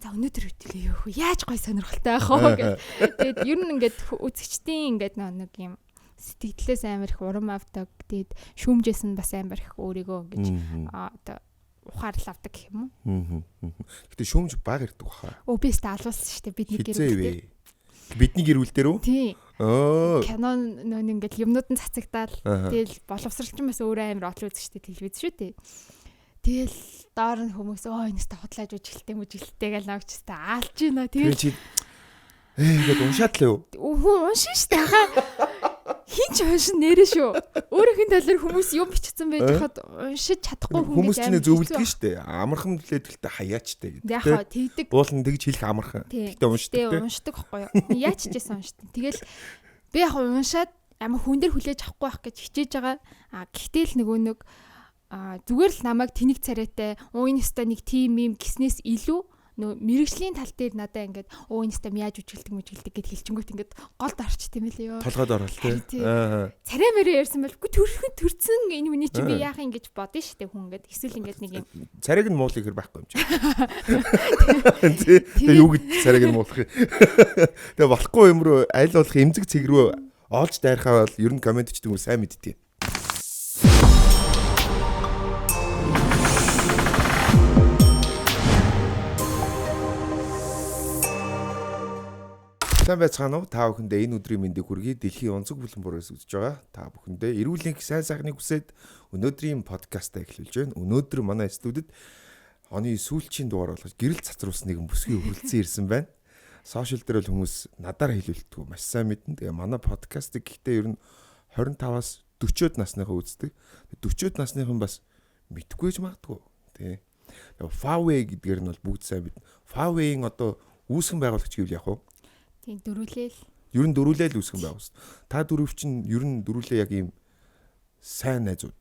За, өнөөдөр хөтөлөө юу хөө, яаж гой сонирхолтой байх вэ гэх. Тэгээд ер нь ингээд үзэгчдийн ингээд нэг юм сэтгэлээс амар их урам авдаг. Тэгээд шүүмжээс нь бас амар их өөрийгөө ингэж одоо ухаарлал авдаг гэх юм уу. Гэтэ шүүмж бага ирдэг баха. Өө, би өстө алуулсан шүү дээ бидний гэр бүл дээр. Бидний гэр бүл дээр үү? Тийм. Кино нөө ингээд юмнууд нь цацагдаал, тэгэл боловсралч бас өөрөө амар олон үзэгчтэй телевиз шүү дээ. Тэгэл доор нь хүмүүс "Өө, энэ өстө худлааж үжиглэлтэй мүжиглэлтэй" гэж навч өстө аалж байна. Тэгэл чи ингээд уншаад л юу? Хүн уншин шүү дээ. Хин ч уншин нэрээ шүү. Өөрийнх нь талаар хүмүүс юм бичсэн байж хаад уншиж чадахгүй хүн хүмүүс чинь зөвлөдөг шүү дээ. Амархан нөлөөдөлтэй хаяачтай гэдэг. Яг хаа тэгдэг. Уулын тэгж хэлэх амархан. Гэтэ уншдаг. Тэ, уншдаг байхгүй юу? Яаж ч гэсэн уншдаг. Тэгэл би яг уншаад амар хүн дээр хүлээж авахгүй байх гэж хичээж байгаа. А гэхдээ л нөгөө нэг зүгээр л намайг тэнэг царайтай, "Өө, энэ өстой нэг тим юм" гиснээс илүү нөө мэрэгжлийн тал дээр надаа ингээд "Өө, энэ өстой яаж үжиглдэг мүжиглдэг" гэд хэлчингүүт ингээд голд орчт юм лээ ёо. Толгойд орол тий. Аа. Царай мэрэ ярьсан бол үгүй, төрхөн төрцөн энэ хүний чи би яах юм гэж бодно шүү дээ хүн ингээд эсвэл ингээд нэг юм царайг нь муулах хэр байхгүй юм чи. Тий. Тэгээ юу гэж царайг нь муулах юм. Тэгээ болохгүй юм руу аль болох эмзэг цэг рүү олж дайрхаа бол ер нь комент бичдэг хүмүүс сайн мэддэг. Сайн байцгаана уу? Та бүхэндээ энэ өдрийн мэндийг хүргэе. Дэлхийн онцөг бүлэн бүрээс үзэж байгаа. Та бүхэндээ эрүүл энх, сайн сайхныг хүсээд өнөөдрийн подкастаа эхлүүлж байна. Өнөөдөр манай студид оны сүүлчийн дугаар болгож гэрэл цацруулсан нэгэн бүсгүй хүрэлцэн ирсэн байна. Сошиал дээр бол хүмүүс надаар хэлүүлдэггүй маш сайн мэднэ. Тэгээ манай подкастыг гэхдээ ер нь 25-аас 40-од насныхаа үздэг. 40-од насныхан бас мэдгүй ч магадгүй. Тэ. Huawei гэдгээр нь бол бүгд сайн мэднэ. Huawei-ийн одоо үүсгэн байгуулагч гэвэл яг уу? Тийм, дөрүлээл. Ер нь дөрүлээл үүсгэн байгуулсан. Та дөрөв чинь ер нь дөрүлээ яг ийм сайн найзууд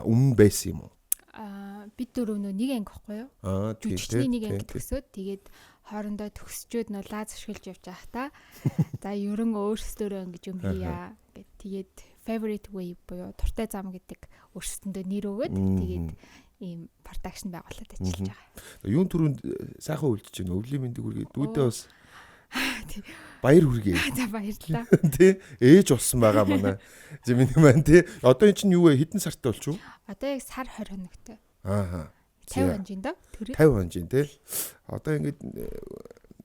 өмнө байсан юм уу? Аа, бид дөрөв нөө нэг анги байхгүй юу? Аа, тийм. Жүжигчний нэг анги төгсөөд, тэгээд хоорондоо төгсчөөд нөө лаз ашиглаж явж байгаа та. За, ер нь өөрсдөө ингэж юм хийя гэд, тэгээд Favorite Way буюу дуртай зам гэдэг өөрсдөндөө нэр өгөөд, тэгээд ийм production байгуулад ажиллаж байгаа. Юун түрүүнд сайхан үлдэж байна. Өвлийн мэндийг хүргэе. Дүүдээ бас баяр хүргэе. За, баярлалаа. Тий, ээж болсон байгаа манай. Жимийн маань тий. Одоо эн чинь юу вэ? Хэдэн сартай болчих вэ? Одоо яг сар 20 хоногтой. Аа. 50 хонжин доо. 50 хонжин тий. Одоо ингээд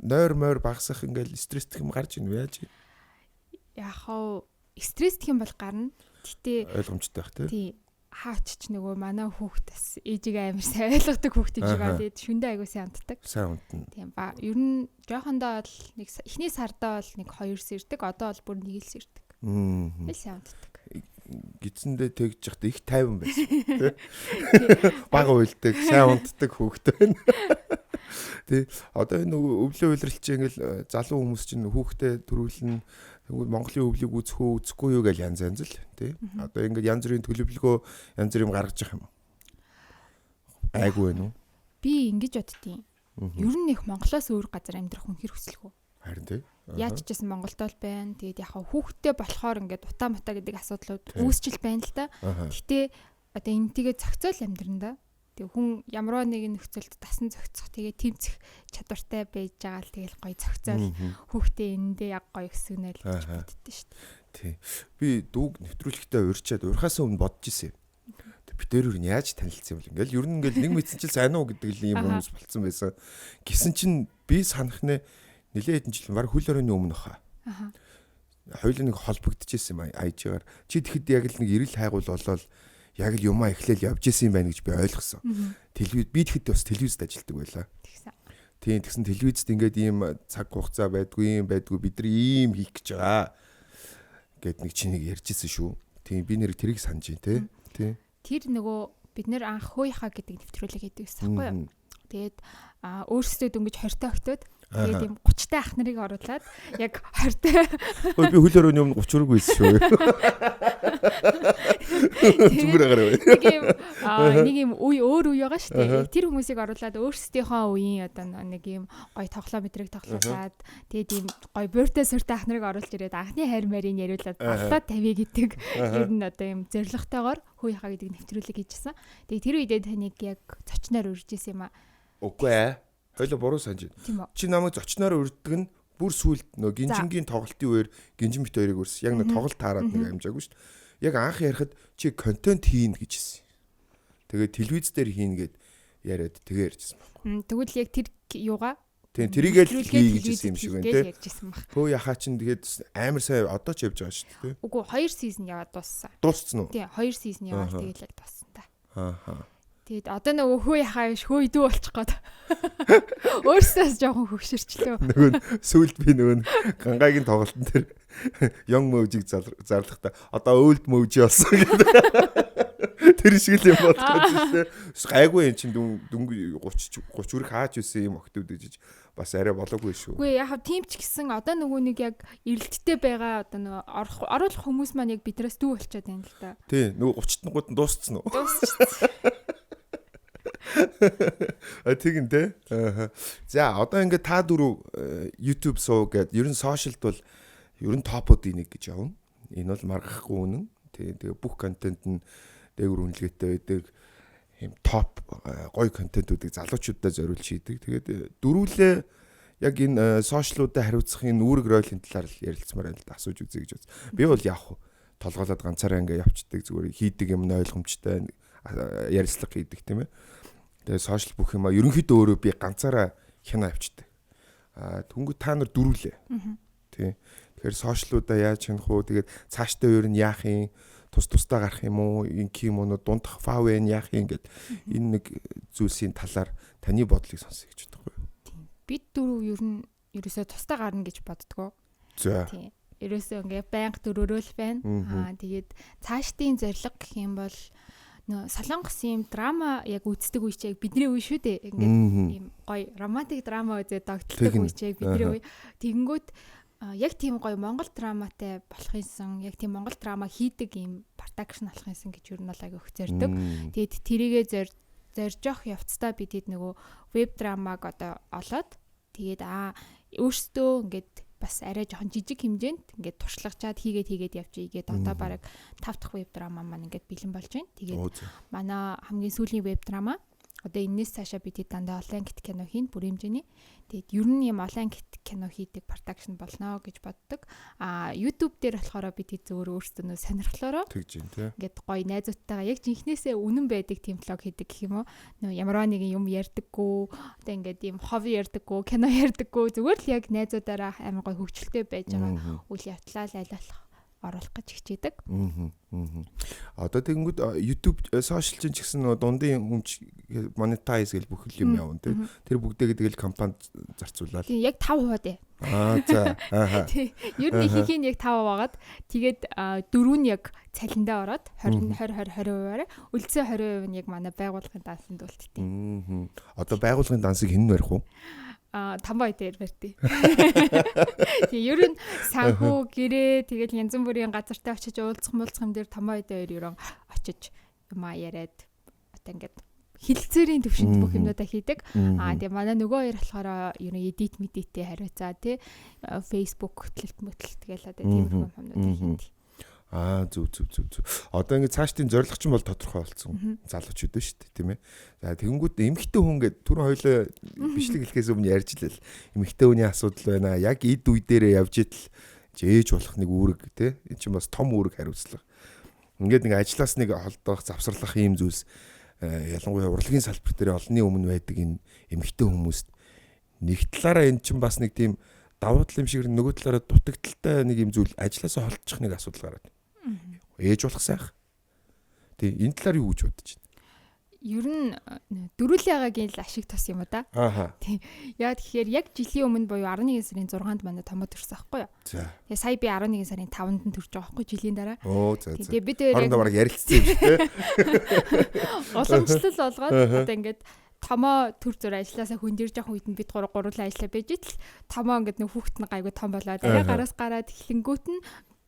нойр мойр багасах, ингээд стресстэх юм гарч ийн үү, яаж? Яг хав стресстэх юм бол гарна. Гэтэ ойлгомжтой байх тий. Тий, хаач ч нөгөө манай хүүхд бас ээжигээ амар сайн ойлгодог хүүхд юм шиг байна. Тэгээд шүндээ айгуу сайн унтдаг. Сайн унтна. Тийм ба. Ер нь жоохондоо бол нэг эхний сардаа бол нэг хоёр сэрдэг. Одоо бол бүр нэг л сэрдэг. Тэгэл сайн унтдаг. Гидсэндээ тэгж яхад их тайван байсан тий. Бага уйлдаг, сайн унтдаг хүүхд байна. Тий. Одоо энэ өвлөө улирал чи ингээл залуу хүмүүс чинь хүүхдээ төрүүлнэ. Тэгвэл Монголын өвлийг үзэх үү, үзэхгүй юу гэж янз янз л тий. Одоо ингээд янз бүрийн төлөвлөгөө, янз бүр юм гаргаж явах юм. Айгүй байна уу? Би ингэж боддیں۔ Ер нь их Монголоос өөр газар амьдрах үнэхэр хүсэлгүй. Харин тий. Яаж ч гэсэн Монголд л байна. Тэгээд яг хүүхдтэй болохоор ингээд утаа мутаа гэдэг асуудлууд үүсчил байна л да. Гэтэ одоо энтэйгээ зохицол амьдран да. Тэг хүн ямарваа нэгэн нөхцөлд дасан зохицох, тэгээ тэмцэх чадвартай байж байгаа л тэгэл гоё зохицол хүүхдээ энэндээ яг гоё өсгөнө л гэж боддоо шүү дээ. Тий. Би дүүг нэвтрүүлэхдээ урьчаад урихаас өмнө бодож исэн юм. Тэг бид өөр нь яаж танилцсан юм бол ингээл ер нь ингээл нэг мэдсэн чил сайн уу гэдэг л юм хүмүүс болцсон байсан. Гисэн чинь би санах нэ нилээ хэдэн жил, баг хөл хорионы өмнө хаа. Хоёулаа нэг холбогдчихсэн юм IG-гаар. Чи тэгэхэд яг л нэг эрэл хайгуул болоод яг л юмаа эхлээл явж исэн юм байна гэж би ойлгосон. Телевиз би тэгэхэд бас телевизд ажилладаг байлаа. Тэгсэн. Тийм, тэгсэн телевизд ингээд ийм цаг хугацаа байдгүй юм байдгүй, бид нар ийм хийх гэж байгаа гэд нэг чи нэг ярьж исэн шүү. Тийм, би нэр тэрийг санаж байна те. Тийм. Тэр нөгөө бид нэр анх хөөе гэдэг нэвтрүүлэг хийдэг гэсэн байхгүй юу? Тэгээд өөрсдөө дөнгөж 20 та өгтөөд, тэгээд ийм 30 та ах нарыг оруулаад яг 20 та. Ой, би хөл өрөөний өмнө 30 өрөөгүй байсан шүү. Зүгээр агараа. Нэг юм үе, өөр үе байгаа шүү дээ. Тэр хүмүүсийг оруулаад өөрсдийнхөө үеийн одоо нэг юм гоё тоглоом мэтрийг тоглуулад, тэгээд ийм гоё бууртай суртай ах нарыг оруулж ирээд анхны хайр марийг яриулаад боллоо тавья гэдэг ер нь одоо юм зоригтойгоор хөөе хаа гэдэг нэвтрүүлэг хийжсэн. Тэгээд тэр үедээ таныг яг зочноор урьж исэн юм а. Үгүй ээ. Хоёлоо буруу санаж байна. Чи намайг зочноор урьддаг нь бүр сүулт нөө гинжингийн тоглолтын үеэр гинжин бит хоёрыг урьсан. Яг нөө тоглолт таарад нэг амжаагүй шүү дээ. Яг анх ярихад чи контент хийнэ гэж хэлсэн. Тэгээд телевиз дээр хийнэ гэд яриад тэгээ ярьжсэн байхгүй. Тэгвэл яг тэр юугаа? Тийм, тэрийгээ л хий гэж хэлсэн юм шиг байна тий. Хөө яхаа чин тэгээд амар сайн одоо ч явж байгаа шүү дээ. Үгүй 2 season яваад дууссан. Дууссан уу? Тийм, 2 season яваад тэгээд яг дууссан та. Аа. Тэгээд одоо нөгөө хөө яхаа биш хөө идүү болчих гээд. Өөрсдөөс жоохон хөгшөрчлөө. Нөгөө сүүлд би нөгөө гангагийн тоглолтын дээр Young Mojig зарлахтаа одоо Old Moji болсон гэдэг. Тэр шиг л юм бодгоо тийм. Гайгүй юм чинь дөнгө 30 30 хүрэх хаач байсан юм охтууд гэж бас арай болоогүй шүү. Үгүй яг тийм ч гэсэн одоо нөгөө нэг яг эрэлттэй байгаа одоо нөгөө оруулах хүмүүс маань яг биднээс дүү болчиход байна л да. Тийм нөгөө 30-д нь дууссан уу? Дуусчихсан. А тэгин те. За одоо ингээд та дөрөв YouTube суу гэд ер нь сошиалд бол ер нь топуудын нэг гэж явна. Энэ бол маргахгүй үнэн. Тэгээ бүх контент нь дээгүр үнэлгээтэй байдаг. Ийм топ гоё контентуудыг залуучуудад зориулж хийдэг. Тэгээд дөрвөлээ яг энэ сошиалуудаа хариуцах энэ үүрэг ролын талаар л ярилцмаар байна л да, асууж үзье гэж бодсон. Би бол яах вэ? Толгоолоод ганцаараа ингээ явцдаг, зүгээр хийдэг юм нь ойлгомжтой ярилцлага хийдэг тийм ээ. Тэгээд сошиал бүх юма ерөнхийдөө өөрөө би ганцаараа хянаа явцдаг. Аа түнгүй та нар дөрвөлээ. Тийм. Тэгэхээр сошиалуудаа яаж хянах уу? Тэгээд цаашдаа өөр нь яах юм? Тус тусдаа гарах юм уу? Инки юм уу? Дундах фав вэ яах юм гэд энэ нэг зүйлсийн талаар таны бодлыг сонсъё гэж бодох юу? Тийм. Бид дөрөв ер нь ерөөсөө тусдаа гарна гэж боддгоо. За. Тийм. Ерөөсөө ингээ байнга дөрөөрөө л байна. Аа тэгээд цаашдын зорилго гэх юм бол нөө Солонгос юм драма яг үздэг үе чи яг бидний үе шүү дээ. Ингээд ийм гоё романтик драма үзээд догтлдог үе чи яг бидний үе. Тэгэнгүүт яг тийм гоё Монгол драматай болох юмсан, яг тийм Монгол драма хийдэг ийм production болох юмсан гэж ер нь бол аяг өгч зорддог. Тэгээд тэрийгээ зорж явах явцдаа бид хэд нөгөө веб драмаг одоо олоод тэгээд өөрсдөө ингээд бас арай жоохон жижиг хэмжээнд ингээд туршлагачаад хийгээд явж ийгээд одоо бараг 5 дахь веб драма маань ингээд бэлэн болж байна. Тэгээд манай хамгийн сүүлийн веб драма одоо энэс цаашаа бид дандаа олон ангит кино хийн бүр хэмжээний. Тэгээд ер нь юм олон ангит кино хийдэг production болно гэж боддог. А YouTube дээр болохоор бид зөвөр өөрсдөө нөө сонирхлоороо тэгж юм тий. Ингээд гоё найзуудтайгаа яг жинхнээсээ үнэн байдаг тийм влог хийдэг гэх юм уу. Нөө ямар нэгэн юм ярьдаггүй, одоо ингээд ийм хов ярьдаггүй, кино ярьдаггүй, зүгээр л яг найзуудаараа амар гоё хөгжилтэй байж байгаа үйл явдлаа л аль болох оруулах гэж хичээдэг. Одоо тэгэнгүүт YouTube сошиал чинь ч гэсэн нөгөө дундын өмч monetize гэл бүх юм явна тий. Тэр бүгдээгээ тэгэл компанид зарцуулаад. Тийм яг 5% дээ. Аа за. Аа. Ер нь ихэнх нь яг 5% байгаад тэгээд дөрөв нь яг цалиндаа ороод 20 20 20%-аар үлдсэн 20% нь яг манай байгууллагын дансанд үлддэг. Одоо байгууллагын дансыг хэн барих вэ? Тамбай дээр барьтыг. Тэгээ ер нь санхүү гэрээ тэгэл янз бүрийн газартай очиж уулзах муулзах юм дээр Тамбай дээр ер нь очиж юмаа яриад одоо ингээд хилцээрийн төвшөнд бүх юмнуудаа хийдэг. Аа тэгээ манай нөгөө хоёр болохоор ер нь edit мэдээтэй хариуцаа тий Facebook хөтлөлт мөтлөлт тэгэл одоо тиймэрхүү юмнуудаа хийдэг. Аа зүв. Одоо ингээд цаашдын зорилго чинь бол тодорхой болсон залуучууд байна шүү дээ, тийм ээ. За тэгэнгүүт эмэгтэй хүн гээд түрүү хоёлоо бичлэг хэлэхээс өмнө ярьж лээ. Эмэгтэй хүний асуудал байна. Яг эд үе дээрээ явж идэл жээж болох нэг үүрэг тий. Энэ чинь бас том үүрэг хариуцлага. Ингээд нэг ажлаас нэг холдох, завсарлах ийм зүйлс ялангуяа урлагийн салбар дээр олонний өмнө байдаг энэ эмэгтэй хүмүүст нэг талаараа энэ чинь бас нэг тийм давуу тал юм шиг нөгөө талаараа дутагдaltaй нэг юм зүйл ажлаасаа холдчих нэг асуудал гараад. Ээж болох сайх. Тий, энэ талаар юу гэж бодож байна? Ер нь дөрүлээгагийн л ашиг тус юм уу да? Аа. Тий. Яг тэгэхээр яг жилийн өмнө буюу 11 сарын 6-нд манай томоо төрсөн байхгүй юу? За. Тэгээ сая би 11 сарын 5-нд нь төрж байгаа байхгүй жилийн дараа. Оо за за. Тэгээ бид хоёр хоорондоо бараг ярилцсан юм шиг тий. Уламжлал болгоод одоо ингээд томоо төр зур ажилласаа хөндөрж явах үед нь бид гурлаа ажиллаа байж итл томоо ингээд нэг хүүхэд нь гайгүй том болоод арай гараас гараад эхлэнгүүт нь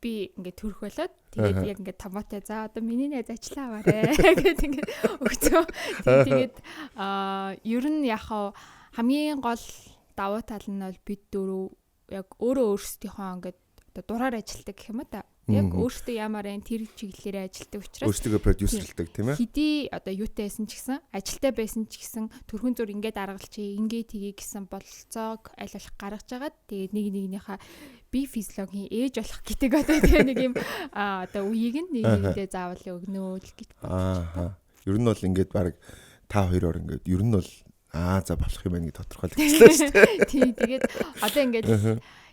би ингээд төрөх болоод тэгээд яг ингээд томоотой за одоо миний найз ажиллаа аваарэ гэд ингээд өгцөө. Тэгээд ер нь яг хамгийн гол давуу тал нь бол бид дөрөв яг өөрөө өөрсдийнхөө ингээд одоо дураар ажилладаг гэх юм уу та. Яг өөртөө ямар այն тэр чиглэлээрээ ажилтдаг учраас өөртөө продюсерлдэг тийм ээ. Хэдий одоо юутай байсан ч гэсэн, ажилтай байсан ч гэсэн төрхөн зүр ингээд аргалчий, ингээд тгий гэсэн бололцоог аль болох гаргаж агаад тэгээд нэг нэгнийхээ би физиологийн ээж болох гэдэг одоо тийм нэг юм одоо үеийг нь нэг нэгэндээ заавал өгнө л гэж бодож. Аа. Ер нь бол ингээд баг та хоёроор ингээд ер нь бол за болох юм байна гэж тодорхойлогдчихлоо шүү дээ. Тийм тэгээд одоо ингээд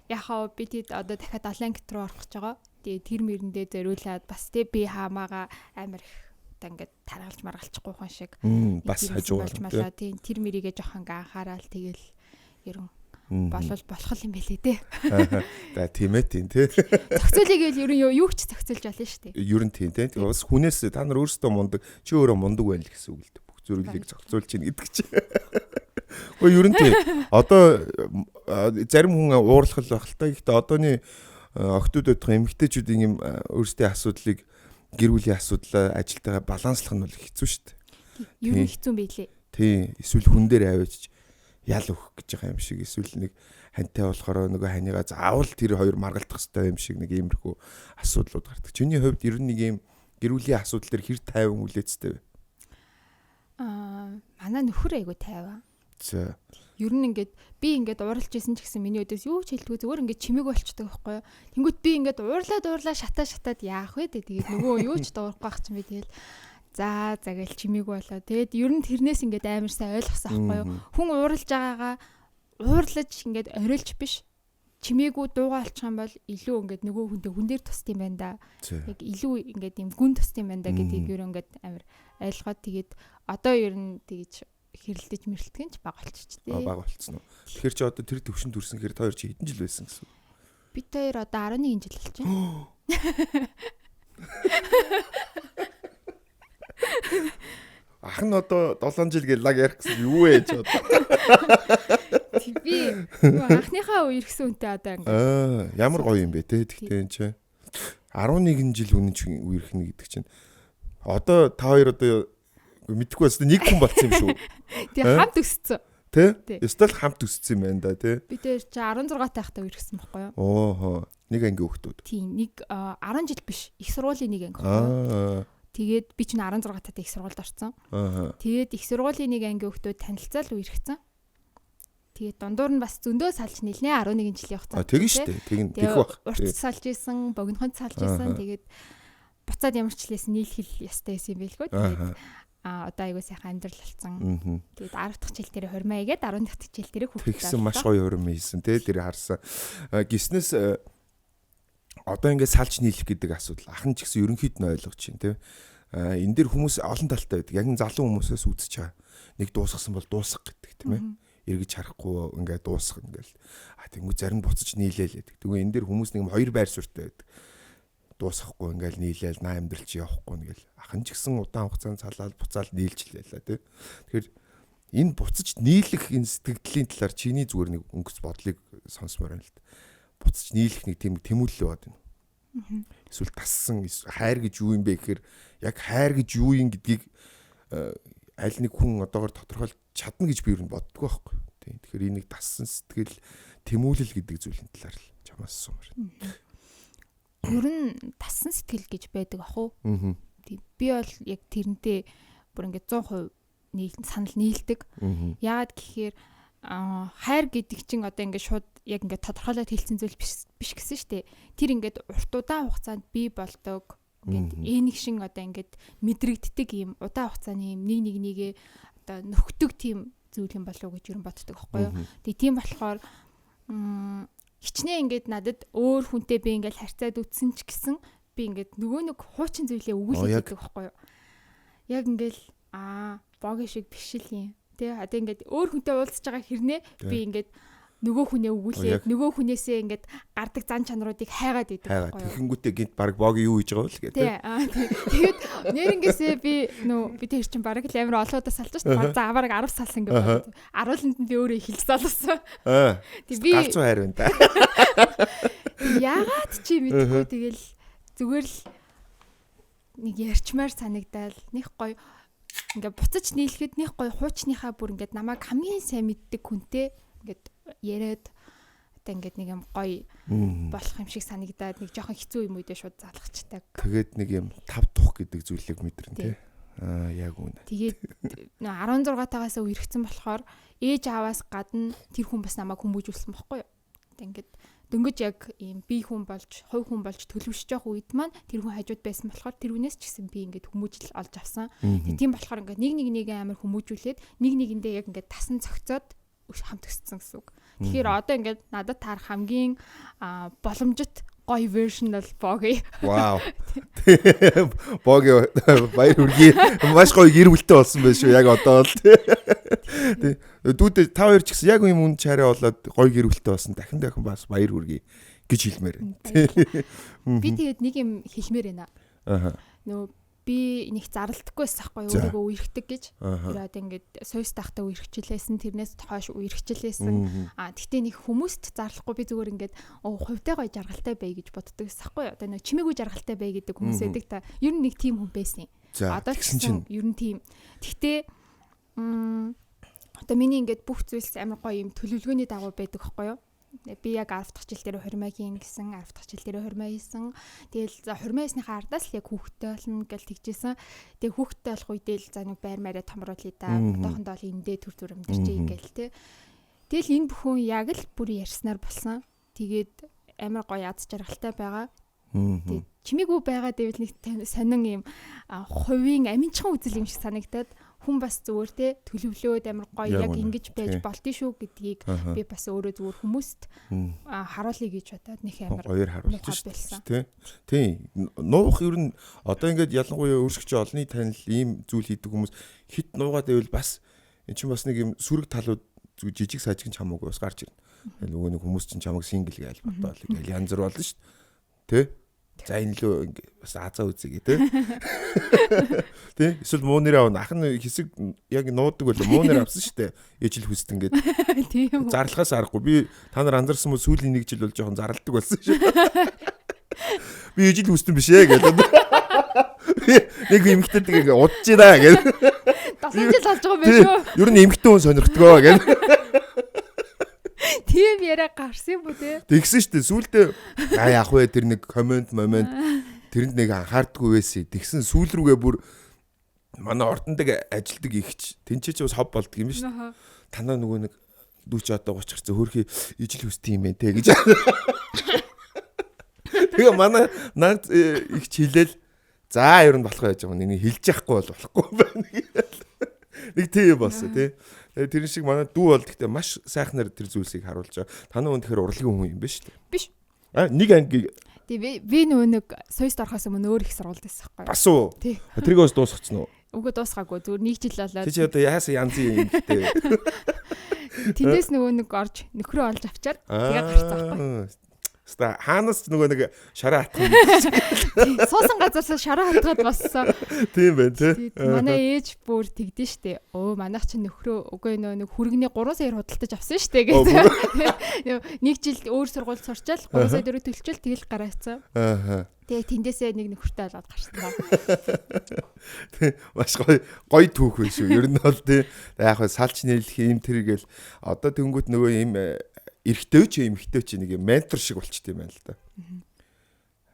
яхаа би тэд одоо дахиад 7 ангит руу орох гэж байгаа. Тэгээ тэр мэрэндээ зориулаад бас тэ би хаамаага амар их одоо ингээд таргалж маргалчихгүй хүн шиг бас хажуугаар тийм тэр мэрийгээ жоохон ингээ анхаарал тэгэл ер нь болвол болох юм байлээ те. За тийм ээ тийм те. Зохицуулыг л ер нь юу ч зохицуулж болно шүү дээ. Ер нь тийм те. Тэгээ бас хүнээс та нар өөрсдөө мундаг, чи өөрөө мундаг байна л гэсэн үг л дээ. Бүх зүйлийг зохицуулж чинь гэдэг чи. Гэхдээ ер нь тийм. Одоо зарим хүн уурлах л байх л та. Гэхдээ одооны охтууд байдаг эмэгтэйчүүдийн юм өөрсдийн асуудлыг гэр бүлийн асуудлаа ажилтайгаа баланслах нь бол хэцүү шүү дээ. Ер нь хэцүү байлээ. Тийм. Эсвэл хүн дээр аваач ял өгөх гэж байгаа юм шиг эсвэл нэг хантай болохоор нөгөө ханигаа заавал тэр хоёр маргалдах хэрэгтэй юм шиг нэг иймэрхүү асуудлууд гардаг. Чиний хувьд ер нь нэг юм гэр бүлийн асуудал дээр хэр тайван хүлээцтэй вэ? Манай нөхөр айгу тайван. За. Ер нь ингээд би ингээд ууралж исэн ч гэсэн миний өдөөс юу ч хэлдэггүй зүгээр ингээд чимээг болчдөг байхгүй юу. Тэнгүүт би ингээд уурлаад шатаад яах вэ дээ. Тэгээд нөгөө юу ч дуурахгүй байх чинь би тэгэл за гээл чимээг болоо. Тэгээд ер нь тэрнээс ингээд амар сайн ойлгосон байхгүй юу. Хүн ууралж байгаагаа уурлаж ингээд орилж биш. Чимээгүй дуугаа олчих юм бол илүү ингээд нөгөө хүнтэй хүн дээр тусд юм байна да. Яг илүү ингээд юм гүн тусд юм байна да гэдгийг ер нь ингээд амар ойлгоод тэгээд одоо ер нь тэгж хэрэлдэж мэрэлтгэн ч баг болчихч тий. Баг болцсон уу. Тэгэхээр чи одоо тэр төвшөнд хүрсэн хэрэг та хоёр чи хэдэн жил байсан гэсэн үг? Бид хоёр одоо 11 жил болж байна. Ах нь одоо 7 жил гэж лаг ярих гэсэн юу вэ чи одоо? Би анхныхаа үерхсэн үнтэй одоо ингээд. Ямар гоё юм бэ те. Тэгтээ энэ чи 11 жил үнэн чи үерхнэ гэдэг чинь одоо та хоёр одоо мэдхгүй байсан нэг хүн болцсон юм шүү. Тий хамт өссөн. Тэ? Ёстой л хамт өссөн юм байна да тий. Би тэр чи 16 тайхтаа үерхсэн байхгүй юу? Оохоо. Нэг анги хүүхдүүд. Тийм, нэг 10 жил биш. Их сургуулийн нэг анги байхгүй юу? Тэгээд би чинь 16 таатай их сургуульд орсон. Тэгээд их сургуулийн нэг анги хүүхдүүд танилцаал үерхсэн. Тэгээд дундуур нь бас зөндөө салж нийлнэ 11 жилийн хугацаанд. Тэгэн шүү дээ. Тэгэн тэгэх бах. Урт салж исэн, богинохонд салж исэн. Тэгээд буцаад ямар ч лээс нийлхэл ястай байсан юм байлгүй. Тэгээд одоо айгуу сайхан амьдрал болсон. Тэгээд 10 дахь жил дээр хурмаа игээд 11 дахь жил дээр хүүхдээ. Тэгсэн маш гоё хурим хийсэн тий тэр харсан. Гиснээс одоо ингээд салж нийлэх гэдэг асуудал ах нь ч гэсэн ерөнхийд нь ойлгож чинь тий. Энэ дэр хүмүүс олон талтай байдаг. Яг нь залуу хүмүүсээс үзэж байгаа. Нэг дуусгасан бол дуусгах гэдэг тийм ээ. Эргэж харахгүй ингээд дуусгах ингээл. Тэнгүү зарим буцаж нийлээл гэдэг. Тэгвэл энэ дэр хүмүүс нэг хоёр байр суурьтай байдаг. Дуусгахгүй ингээл нийлээл наа амьдрал чи явахгүй ингээл ах нь ч гэсэн удаан хугацаанд салаад буцаал нийлжлээ л тий. Тэгэхээр энэ буцаж нийлэх энэ сэтгэгдлийн талаар чиний зүгээр нэг өнгөц бодлыг сонсомоор байна л да. Буцаж нийлэх нэг тийм тэмүүлэл яваад байна. Эсвэл тассан хайр гэж юу юм бэ гэхээр яг хайр гэж юу юм гэдгийг аль нэг хүн одоогор тодорхойлж чадна гэж би ер нь боддгоо байхгүй. Тийм. Тэгэхээр энэ нэг тассан сэтгэл тэмүүлэл гэдэг зүйлийн талаар л чамаас асуумаар. Ер нь тассан сэтгэл гэж байдаг ах уу? Тийм. Би бол яг тэрнтэй бүр ингээд 100% санал нийлдэг. Яагаад гэхээр хайр гэдэг чинь одоо ингээд шууд яг ингээд тодорхойлоод хэлсэн зүйл биш гэсэн шүү дээ. Тэр ингээд урт удаан хугацаанд бий болдог. Ингээд энийг шин одоо ингээд мэдрэгддэг юм удаан хугацааны юм нэг нэг нэгээ одоо нөхдөг тийм зүйл юм болов уу гэж ер нь боддог байхгүй юу. Тэгээ тийм болохоор хичнээн ингээд надад өөр хүнтэй би ингээд харьцаад үтсэн ч гэсэн би ингээд нөгөө нэг хуучин зүйлээ өгүүлээд байдаг байхгүй юу. Яг ингээд боги шиг биш л юм. Тэ одоо ингээд өөр хүнтэй уулзж байгаа хэрнээ би ингээд нөгөө хүнээ өгүүлээд нөгөө хүнээсээ ингээд гардаг зан чанаруудыг хайгаад идэг байхгүй юу. Тэгэхэнгүүтээ гинт баг боги юу хийж байгаа вэ гэдэг. Тэгээд нэрнгээсээ би нөө би тэр чинь бараг л амар олон удаа салж шээ. Баг за бараг 10 салсан гэж бодод. 10-нд нь би өөрөө эхэлж залсан. Тэг би галзуу хайр байна да. Яагаад чи мэдгүй тэгэл зүгээр л нэг ярьчмаар санагдаал нэг гоё ингээд буцаж нийлэхэд нэг гоё хуучныхаа бүр ингээд намайг хамгийн сайн мэддэг хүнтэй ингээд яриад Одоо ингээд нэг юм гоё болох юм шиг санагдаад нэг жоохон хэцүү юм үедээ шууд залгачдаг. Тэгээд нэг юм тав тух гэдэг зүйлийг мэдэрнэ тий. Аа яг үнэ. Тэгээд 16 тагаас үерхсэн болохоор ээж ааваас гадна тэр хүн бас намайг хүмүүжүүлсэн бохгүй юу. Одоо ингээд дөнгөж яг ийм бие хүн болж, хувь хүн болж төлөвшөж явах үед маань тэр хүн хажууд байсан болохоор тэр хүнээс ч гэсэн би ингээд хүмүүжил олж авсан. Тийм болохоор ингээд нэг нэг нэг амар хүмүүжүүлээд нэг нэгэндээ яг ингээд тасан цогцоод хамт өссөн гэсэн үг. Тэгэхээр одоо ингээд надад таарах хамгийн боломжит гоё version бол Боги. Вау. Боги баяр хүргэе. Маш гоё гэр бүлтэй болсон байх шүү. Яг одоо л тий. Дүүдээ та хоёр ч гэсэн яг юм үн чараа болоод гоё гэр бүлтэй болсон. Дахин дахин бас баяр хүргэе гэж хэлмээр байна. Би тэгээд нэг юм хэлмээр байна. Аа. Нөө би нэг зарлдаггүй байсан байхгүй өөрийгөө үерхдэг гэж. Тэр одоо ингээд суйс тахта үерхчлээсэн, тэрнээс хойш үерхчлээсэн. А тэгтээ нэг хүмүүст зарлахгүй би зүгээр ингээд хувьтай гоё жаргалтай бай гэж боддог байсан байхгүй. Одоо нэг чимээгүй жаргалтай бай гэдэг хүмүүс байдаг та. Ер нь нэг тийм хүн байсан. Одоо ч гэсэн ер нь тийм. Тэгтээ одоо миний ингээд бүх зүйлс амар гоё юм төлөвлөгөөний дагуу байдаг байхгүй юу? Би яг 10 дахь жил дээр хурмаа хийн гэсэн, 10 дахь жил дээр хурмаа хийсэн. Тэгэл за хурмаа хийснийхаа ардаас л яг хүүхдтэй болно гэж тэгжсэн. Тэгээ хүүхдтэй болох үедээ л за нэг байр мараа томруулъя да. Одоохондоо л эндээ төр зүр амьдарчээ гээл те. Тэгэл энэ бүхэн яг л бүр ярьснаар болсон. Тэгээд амар гоё аз жаргалтай байгаа. Тэгээд чимээгүй байгаа гэвэл нэг сонин юм хувийн аминчхан үзэл юм шиг санагдаад хүн бас зүгээр те төлөвлөөд амар гоё яг ингэж байж болдсон шүү гэдгийг би бас өөрөө зүгээр хүмүүст харуулъя гэж бодоод нэг амар гоёор харуулж шүү дээ. Тийм. Нуух ер нь одоо ингээд ялангуяа өөрсгч олонний танил ийм зүйл хийдэг хүмүүс хит нуугаад байвал бас эн чинь бас нэг юм сөрөг талууд жижиг сажигн чамаагүй бас гарч ирнэ. Нөгөө нэг хүмүүс чинь чамайг сингл гэж бодоол ингээл янз бүр болно шүү дээ. Тэ? За энэ лөө бас азаа үзье гэ тэ. Тэ? Эсвэл муу нэр авна. Ах нь хэсэг яг нуудаг байлаа. Муу нэр авсан шүү дээ. Ижил хүсдэг ингээд. Тийм. Зарлахаас аргагүй. Би та нар анзаарсан мө сүүлийн нэг жил бол жоохон зарладаг болсон шүү. Би ижил хүсдэг биш ээ гэдэг. Нэг эмэгтэйдэг ингээ удаж байна гэдэг. 7 жил болж байгаа юм байна шүү. Ер нь эмэгтэй хүн сонирхдгоо гэдэг. Тийм яриа гарсан юм бүү те. Тэгсэн шүү дээ. Сүүлдээ аа яах вэ тэр нэг коммент момент тэрэнд нэг анхаардаггүй байсан. Тэгсэн сүүл рүүгээ бүр манай ордондаг ажилдаг ихч тэнцээ ч бас хоб болдго юм шүү дээ. Танаа нөгөө нэг дүүч одоо 30 гарсан хөөрхий ижил хүсдэг юм байна те гэж. Тэгээ манай наад ихч хэлээл за ер нь болох байж байгаа. Нэг хэлж яахгүй бол болохгүй байна гэл. Нэг тийм болсон тий. Тэр шиг манай дүү бол гэхдээ маш сайхнаар тэр зүйлсийг харуулж байгаа. Танай хүн тэгэхээр урлагийн хүн юм биш үү? Биш. А нэг анги тий би нөгөө нэг суйст орохоос өмнө өөр их сургуульд байсан байхгүй. Бас уу? Тий. Тэрийг бас дуусгачихсан уу? Үгүй дуусгаагүй. Зүгээр нэг жил болоод. Чи одоо яасан янзын юм гэдэг. Тэндээс нөгөө нэг орж нөхрөө олж авчаад тэгээ гарцсан байхгүй. Хаста хаанаас ч нөгөө нэг шараа хатах. Суусан газараас шараа хатгаад боссон. Тийм байна тий. Манай ээж бүр тэгдэн штэ. Өө манайх чинь нөхрөө үгүй нөө нэг хүргэний 3 саяар худалдаж авсан штэ гэсэн. Нэг жил өөр сургуульд сурчаал 3 сая 4 төлчөөл тэгэл гараацсан. Аа. Тэгээ тэндээсээ нэг нөхөртэй болоод гарсан ба. Тий маш гоё гоё түүх байх шүү. Ер нь бол тий яг хаа салч нийлэх юм тэр гэл одоо тэнгүүт нөгөө юм эрэгтэй ч эмэгтэй ч нэг юм ментор шиг болчт юм байна л да.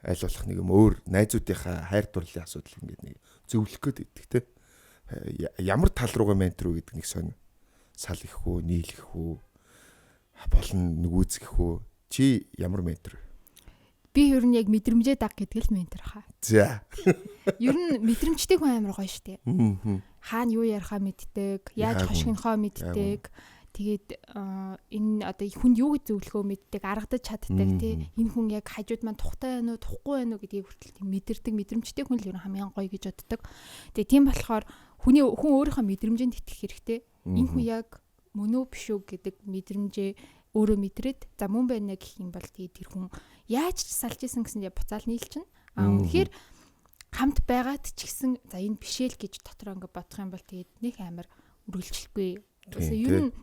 Аль болох нэг юм өөр найзуудынхаа хайр дурлалын асуудал ингээд нэг зөвлөх гээд идэх те. Ямар тал руугаа ментор үү гэдэг нэг сонь. Сал их үү, нийлэх үү, болон нүгүүцгэх үү? Чи ямар ментор вэ? Би ер нь яг мэдрэмжээ даг гэдэг л ментор хаа. За. Ер нь мэдрэмжтэй хүн амар гоё штэ. Хаана юу ярихаа мэддэг, яаж хошигнохоо мэддэг. Тэгээд энэ одоо хүнд юу гэж зөвлөхөө мэддэг, аргадаж чаддаг тий. Энэ хүн яг хажууд маань тухтай байна уу, тухгүй байна уу гэдгийг хүртэл тийм мэдэрдэг, мэдрэмжтэй хүн л ер нь хамгийн гоё гэж боддог. Тэгээд тийм болохоор хүний хүн өөрийнхөө мэдрэмжинд итгэх хэрэгтэй. Энэ хүн яг мөн үү биш үү гэдэг мэдрэмжээ өөрөө мэдрээд за мөн байна гэх юм бол тэгээд тэр хүн яаж ч салж исэн гэсэн чинь буцаал нийлчихнэ. А үнэхээр хамт байгаад ч гэсэн за энэ биш ээ л гэж дотроо ингээд бодох юм бол тэгээд нэг амар үргэлжлэхгүй. Ер нь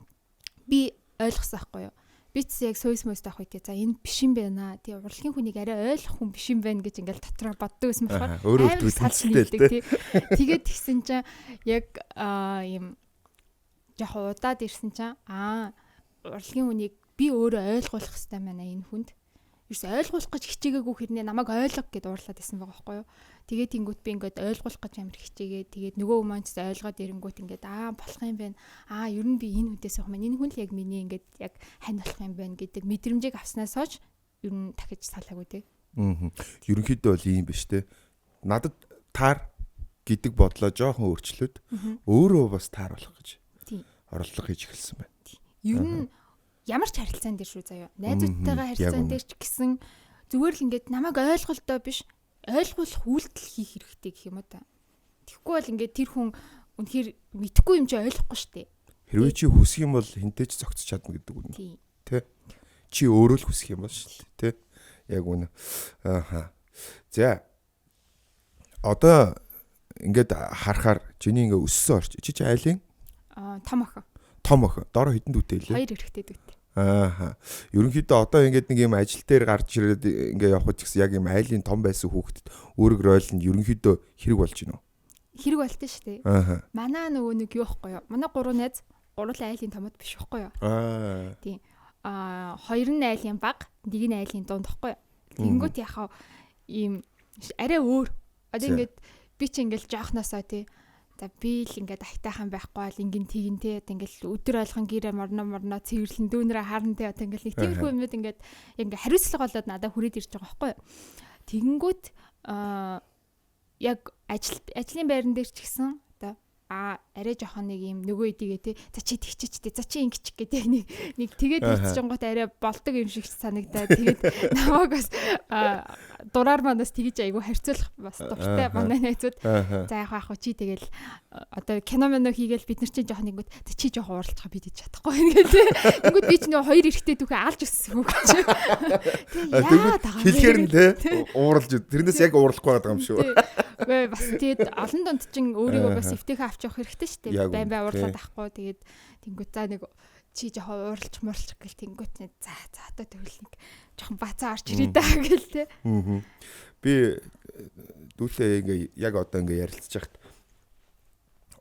би ойлгосон байхгүй юу? Би ч яг сойс мөс таах үедээ за энэ биш юм байна. Тэгээ урлагийн хүнийг арай ойлгох хүн биш юм байна гэж ингээл дотроо боддог байсан болохоор өөрөө тэнцэлтэй л тий. Тэгээд тэгсэн чинь яг ийм жоохон удаад ирсэн чинь урлагийн хүнийг Би өөрөө ойлгуулах хэрэгтэй байна энэ хүнд. Ерөөс ойлгуулах гэж хичээгээгүй хэрнээ намайг ойлго гэд уурлаад исэн байгаа байхгүй юу. Тэгээд тэнгүүт би ингээд ойлгуулах гэж амар хичээгээ. Тэгээд нөгөө хүмүүс ч ойлгоод ирэнгүүт ингээд аа болох юм байна. Аа ер нь би энэ хүнээс явах маань энэ хүн л яг миний ингээд яг хань болох юм байна гэдэг мэдрэмжийг авснаас хойш ер нь дахиж салаагүй те. Аа. Ерөнхийдөө бол ийм биш те. Надад таар гэдэг бодлоо жоохон өөрчлөөд өөрөө бас таар болох гэж оролдлого хийж эхэлсэн байна. Ер нь ямар ч харилцаан дээр шүү заяа. Найзуудтайгаа харилцаан дээр ч гэсэн зүгээр л ингээд намайг ойлголтоо биш ойлгуулах үйлдэл хийх хэрэгтэй гэх юм уу та. Тэгэхгүй бол ингээд тэр хүн үнэхээр мэдхгүй юм чи ойлгохгүй шүү дээ. Хэрвээ чи хүсэх юм бол хинтээ ч зогсож чадна гэдэг үг нь. Тэ. Чи өөрөө л хүсэх юм бол шүү дээ. Тэ. Яг үнэ. Ааха. За. Одоо ингээд харахаар чиний ингээ өссөн орч. Чи айлын? Аа, том охин. Том охин. Дороо хэдэн дүүтэй лээ? 2 эрэгтэй дүүтэй. Ааха. Ерөнхийдөө одоо ингээд нэг юм ажил дээр гарч ирээд ингээ явах ч гэсэн яг юм айлын том байсан хүүхдэд үүрэг ройл нь ерөнхийдөө хэрэг болж байна уу? Хэрэг болтой шүү дээ. Ааха. Манай нөгөө нэг юу байхгүй юу? Манай 3 найз гурлаа айлын томод биш байхгүй юу? Аа. Тийм. Аа, хоёр нь айлын баг, нэг нь айлын дунд байхгүй юу? Тэнгүүт яхаа ийм арай өөр. Одоо ингээд би чи ингээл жоохносоо тий. За би л ингээд айтайхан байхгүй бол ингэн тэгин те ингээл өдөр ойлгон гэрээ морно цэвэрлэн дүүнрээ харна те одоо ингээл нэг тиймэрхүү юмнууд ингээд яг ингээд хариуцлага болоод надад хүрээд ирж байгаа байхгүй юу. Тэгэнгүүт яг ажлын байран дээр ч гэсэн одоо арай жоохон нэг юм нөгөө эдийгээ те за чи тэгчич те за чи ингэчих гэдэг нэг тэгээд ирчихэнгуут арай болдог юм шиг санагдаа. Тэгээд намайг бас дураар манаас тэгэж айгу харьцуулах бас дуртай манай найзууд. За яг ах чи тэгэл одоо кино мэнө хийгээл бид нар чинь жоохон нэгүүд чи жоохон ууралцгаа бид хийж чадахгүй байна гэх. Тэнгүүд би ч нөгөө хоёр эрэгтэй түүхээ алж өссөн үг чи. Тэгээд яа тагаа. Хэлэхээр нь те ууралж тэрнээс яг уурлахгүй байгаа юм шүү. Үгүй бас тэгээд олон дунд чинь өөрийгөө бас эвтэйхэн авч явах хэрэгтэй шүү дээ. Байн бай уурлаад ахгүй тэгээд тэнгүүд за нэг чи жоохон ууралж мурлах гэл тэнгүүт за за одоо тэгвэл нэг жоохон бацаа орч ирээ даа гэл те. Би дүүлээ ингээ яг одоо ингээ ярилцж байхад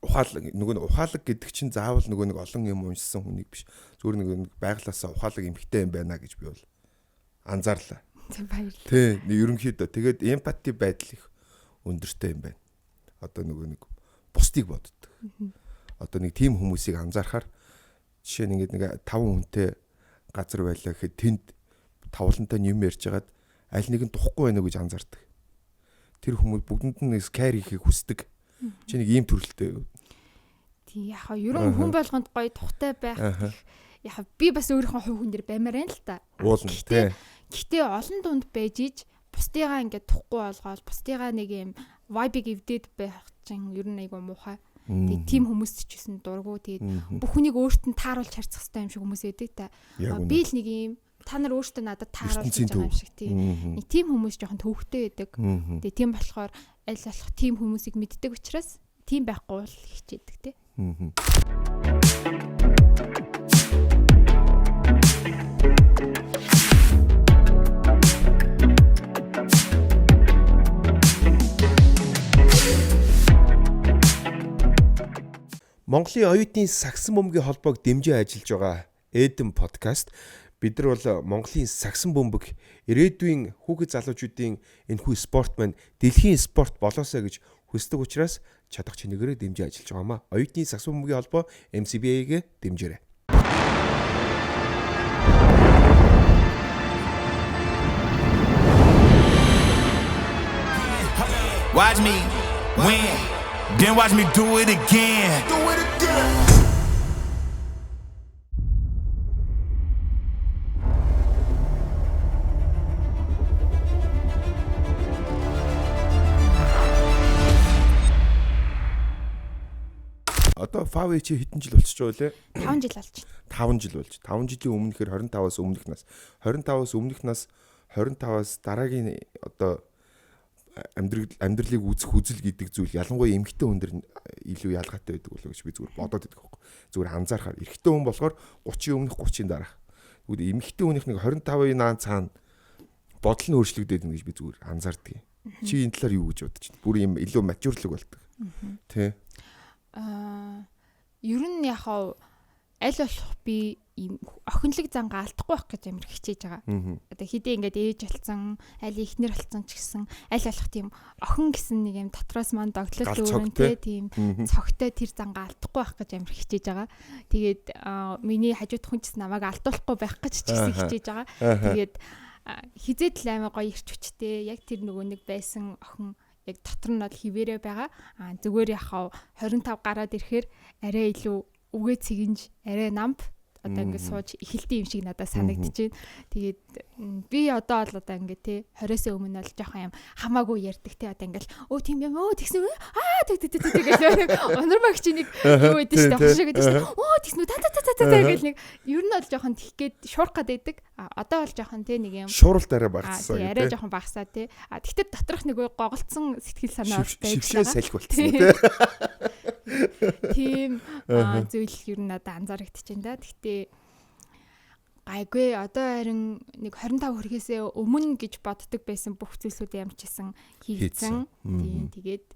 ухаалаг нөгөө нэг ухаалаг гэдэг чинь заавал нөгөө нэг олон юм уншсан хүнийг биш. Зүгээр нэг байглаасаа ухаалаг эмхтэй юм байна гэж би бол анзаарлаа. Баярлалаа. Тий, ерөнхийдөө тэгээд эмпати байдал их өндөртэй юм байна. Одоо нөгөө нэг бусдыг боддог. Одоо нэг тийм хүмүүсийг анзаархаар жишээ нь ингээд нэг 5 хүнтэй газар байлаа гэхэд тэнд тавлантай юм ярьж хагаад аль нэг нь тухгүй байна уу гэж анзаардаг. Тэр хүмүүс бүгдэнд нь кайр хийхийг хүсдэг. Чи нэг ийм төрөлтэй. Тий, яг хаа ер нь хүн болгонд гоё тухтай байх. Яг би бас өөрийнхөө хувь хүн дээр баймаар байна л та. Гэхдээ олон дунд байж иж бусдыгаа ингээд тухгүй болгоол бусдыгаа нэг юм vibe-ыг эвдээд байх чинь ер нь айгүй муухай. Тэгээд тийм хүмүүст ч гэсэн дургу. Тэгээд бүх хүнийг өөрт нь тааруулж харьцах хэрэгтэй юм шиг хүмүүс байдаг та. Би л нэг юм та нар өөртөө надад тааруулж байгаа юм шиг тий. Нэг тийм хүмүүс жоохон төвхтэй байдаг. Тэгээд тийм болохоор аль болох тийм хүмүүсийг мэддэг учраас тийм байхгүй бол хичээдэг тий. Монголын оюутны сагсан бөмбөгийн холбоог дэмжин ажиллаж байгаа Эден подкаст. Бид нар бол Монголын сагсан бөмбөг ирээдүйн хүүхэд залуучуудын энэхүү спорт маань дэлхийн спорт болоосой гэж хүсдэг учраас чадах чинэгээрээ дэмжин ажиллаж байгаамаа. Оюутны сагсан бөмбөгийн холбоо MCBA-гээ дэмжээрэй. Watch me win. Then watch me do it again. Do it again. Одоо Фави чи хэдэн жил болчихж байгаа лээ? 5 жил болж. 5 жил болж. 5 жилийн өмнөхөр 25-аас өмнөх нас. 25-аас өмнөх нас 25-аас дараагийн одоо амьдралыг үзэх үзэл гэдэг зүйл ялангуяа эмэгтэй хүн дэр илүү ялгаатай байдаг болоо гэж би зүгээр бодоод байдаг байхгүй. Зүгээр анзаархаар эрэгтэй хүн болохоор 30-ийн өмнөх 30-ийн дараах. Тэгвэл эмэгтэй хүнийх нэг 25-ын наан цаана бодол нь өөрчлөгдөд байна гэж би зүгээр анзаардаг. Чи энэ талаар юу гэж бодож байна? Бүр юм илүү мачурлаг болдог. Тэ. Аа, ер нь яг аль болох би Ийм охинлог зангаа алдахгүй байх гэж амар хичээж байгаа. Одоо хэдий ингээд ээж болсон, аль ихнэр болсон ч гэсэн аль болох тийм охин гэсэн нэг юм дотроос маань догтлол Гал дүүрэн цогтой. тийм цогтой тэр зангаа алдахгүй байх гэж амар хичээж байгаа. Тэгээд миний хажууд хүн ч гэсэн намайг алдуулахгүй байх гэж ч гэсэн хичээж байгаа. Тэгээд хизээд л амар гоё ирч хүчтэй яг тэр нөгөө нэг байсан охин яг дотор нь бол хിവэрэ байгаа. А зүгээр яхав 25 гараад ирэхээр арай илүү үгээ цэгэнж арай намп одоо ингээд сууж эхэлдэг юм шиг надад санагдчихээн. Тэгээд би одоо л одоо ингээд те 20-оос өмнө бол жоохон юм хамаагүй ярьдаг те одоо ингээд өө тийм юм өө тэгсэн үү аа тэг тэг тэг тэг гэл унар магч нэг юу өгдөн шүү дээ хошиг өгдөн шүү дээ өө тэгсэн үү та та та та та гэл нэг ер нь бол жоохон тэгэх гээд шуурх гээд байдаг. А одоо бол жоохон те нэг юм Шууралт арай багассан тий, арай жоохон багасаа тий. А тэгтээ доторх нөгөө гоголцсон сэтгэл санаа бол байж Шившээ байгаа. салхи болцсон тий. Тийм зүйл ер нь надад анзаарэгдэж байна да. Тэгтээ гайгүй одоо харин нэг 25 хүрэхээсээ өмнө гэж боддог байсан бүх зүйлсүүд ямар ч гэсэн хийгдсэн. Тийм тэгээд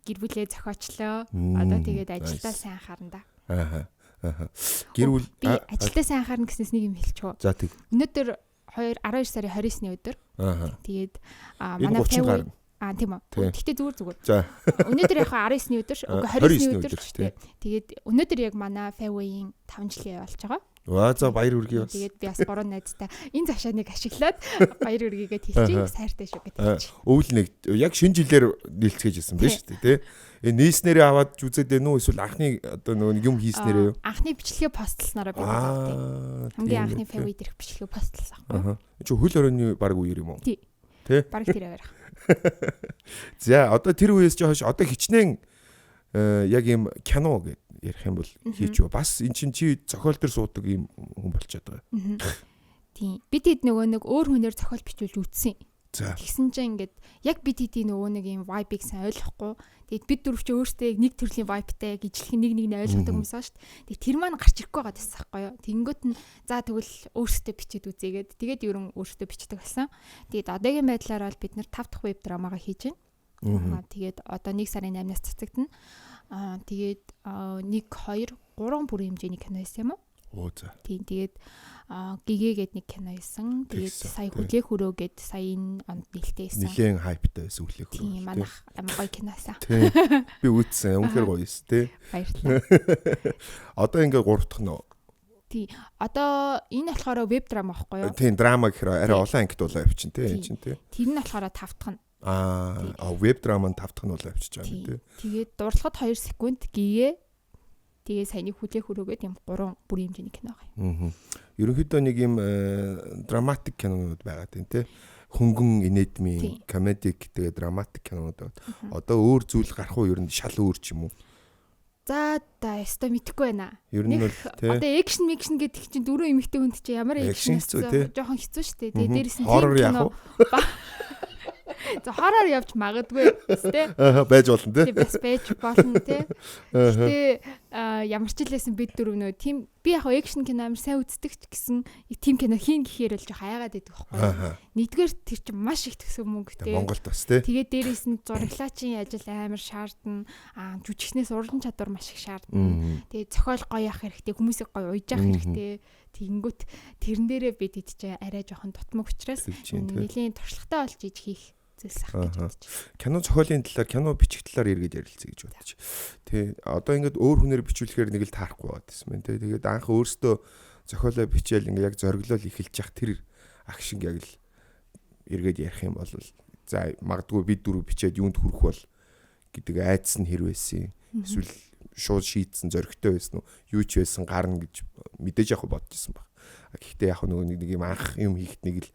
гэр бүлээ зохиочлоо. Одоо тэгээд ажилдаа сайн анхаарна да. Ааха. Ааха. Гэр бүл Би ажилдаа сайн анхаарна гэснээс нэг юм хэлчихв. За тэг. Өнөөдөр 2 12 сарын 29-ний өдөр. Ааха. Тэгээд Энэ манай 30 Февру гарна. Тийм үү. Тэгтээ зүгээр зүгээр. За. Өнөөдөр яг 19-ний өдөр шүү. Үгүй 29-ний өдөр шүү дээ. Тэгээд өнөөдөр яг манай Fairway-ийн 5 жилийн болж байгаа. Ваа за баяр хүргэе бас. Тэгээд би бас 3 найзтай энэ завшааныг ашиглаад баяр хүргэгээд хэлчихье. Сайртай шүү гэдэг хэлчих. Өвөл нэг яг шинэ жилээр нийлцгээж ирсэн биш үү тий. Энэ нийснэрээ аваад үзээд байна уу эсвэл анхны одоо нөгөө нэг юм хийснээрээ юу? Анхны бичлэгээ постлснараа би үзсэн. Хамгийн анхны Fairway дээрх бичлэгээ постлсан байхгүй. Аа. Чи хөл хорионы баг үеэр юм уу? Тий. Тий. Бараг тэр аваарах. За одоо тэр үеэс чи хойш одоо хичнээн яг юм кино гэд ярих юм бол хийч юу. Бас эн чин чи зохиол дээр суудаг юм хүн болчиход байгаа. Тийм. Бид хэд нөгөө нэг өөр хүнээр зохиол бичүүлж үзсэн. За. Тэгсэн чинь ингээд яг бид хэдийн нөгөө нэг юм vibe-ыг сайн ойлгохгүй. Тэгээд бид дөрөв чи өөрсдөө яг нэг төрлийн vibe-тай яг ижлэх нэг нэг нь ойлгодог хүмүүс байгаа шүү дээ. Тэгээд тэр маань гарч ирэхгүй байгаа гэсэн байхгүй юу. Тэнгөт нь за тэгвэл өөрсдөө бичээд үзээгээд тэгээд ерөн өөрсдөө бичдэг болсон. Тэгээд одоогийн байдлаар бол бид нар 5 дахь веб драмагаа хийж байна. Тэгээд одоо 1 сарын 8-наас цацагдана. Тэгээд 1 2 3 бүрийн хэмжээний кино байсан юм уу? Оо за. Тийм тэгээд гигээ гээд нэг кино хийсэн. Тэгээд сая хүлээх өрөө гээд сая энэ онд нээлттэй байсан. Нилээн хайптай байсан хүлээх өрөө. Тийм манайх амар гоё киноасан. Тийм. Би үзсэн. Үнэхээр гоё эс тий. Баярлалаа. Одоо ингээ 3 дахь нь. Тийм. Одоо энэ болохоор веб драма байхгүй юу? Тийм драма гэхээр арай олон ангид болоо явчин тий. Энэ чинь тий. Тэр нь болохоор 5 дахь нь. Аа веб драма нь 5 дахь нь болоо явчихж байгаа юм тий. Тэгээд дурлахад 2 секунд гигээ. Тэгээ саяны хүлээх өрөөгөөд юм 3 бүрийн хэмжээний кино байгаа юм. Ерөнхийдөө нэг юм драматик кинонууд байгаа тийм тий. Хөнгөн инээдмийн комедик тэгээ драматик кинонууд байгаа. Одоо өөр зүйл гарах уу ер нь шал өөр ч юм уу? За да өстой мэдэхгүй байна. Ер нь бол тий. Одоо экшн микшн гэдэг чинь дөрөв эмэгтэй хүнд чинь ямар экшн хэцүү тий. Жохон хэцүү шүү дээ. Тэгээ дээрэс нь хоррор яах вэ? За хороор явж магадгүй тий. Аа байж болно тий. Бас байж болно тий. Гэтэ ямар ч хэлсэн бид дөрөв нөө тийм би яг экшн кино амар сайн үздэг ч гэсэн тийм кино хийн гэхээр л жоох айгаад байдаг байхгүй. Нэгдүгээр тэр чинь маш их төсөв мөнгөтэй. Монголд бас тий. Тэгээд дээрэс нь зураглаачийн ажил амар шаардна. Аа жүжигчнээс уран чадвар маш их шаардна. Тэгээд зохиол гоё явах хэрэгтэй, хүмүүсийг гоё уйж явах хэрэгтэй. Тэгэнгүүт тэрэн дээрээ бид хэд ч арай жоохон дутмаг учраас нэлийн туршлагатай болж иж хийх зүйлс ах гэж бодож. Кино зохиолын талаар, кино бичих талаар эргээд ярилцъя гэж бодож. Тэ одоо ингээд өөр хүнээр бичүүлэхээр нэг л таарахгүй байгаад байсан байна тэ. Тэгээд анх өөртөө зохиолоо бичээл ингээд яг зориглол эхэлж явах тэр ах шиг яг л эргээд ярих юм бол за магадгүй бид дөрөв бичээд юунд хүрэх бол гэдэг айдас нь хэр байсан. Эсвэл шууд шийдсэн зоригтой байсан уу? Юу ч байсан гарна гэж мэдээж яг бодож исэн баг. Гэхдээ яг нөгөө нэг юм анх юм хийхэд нэг л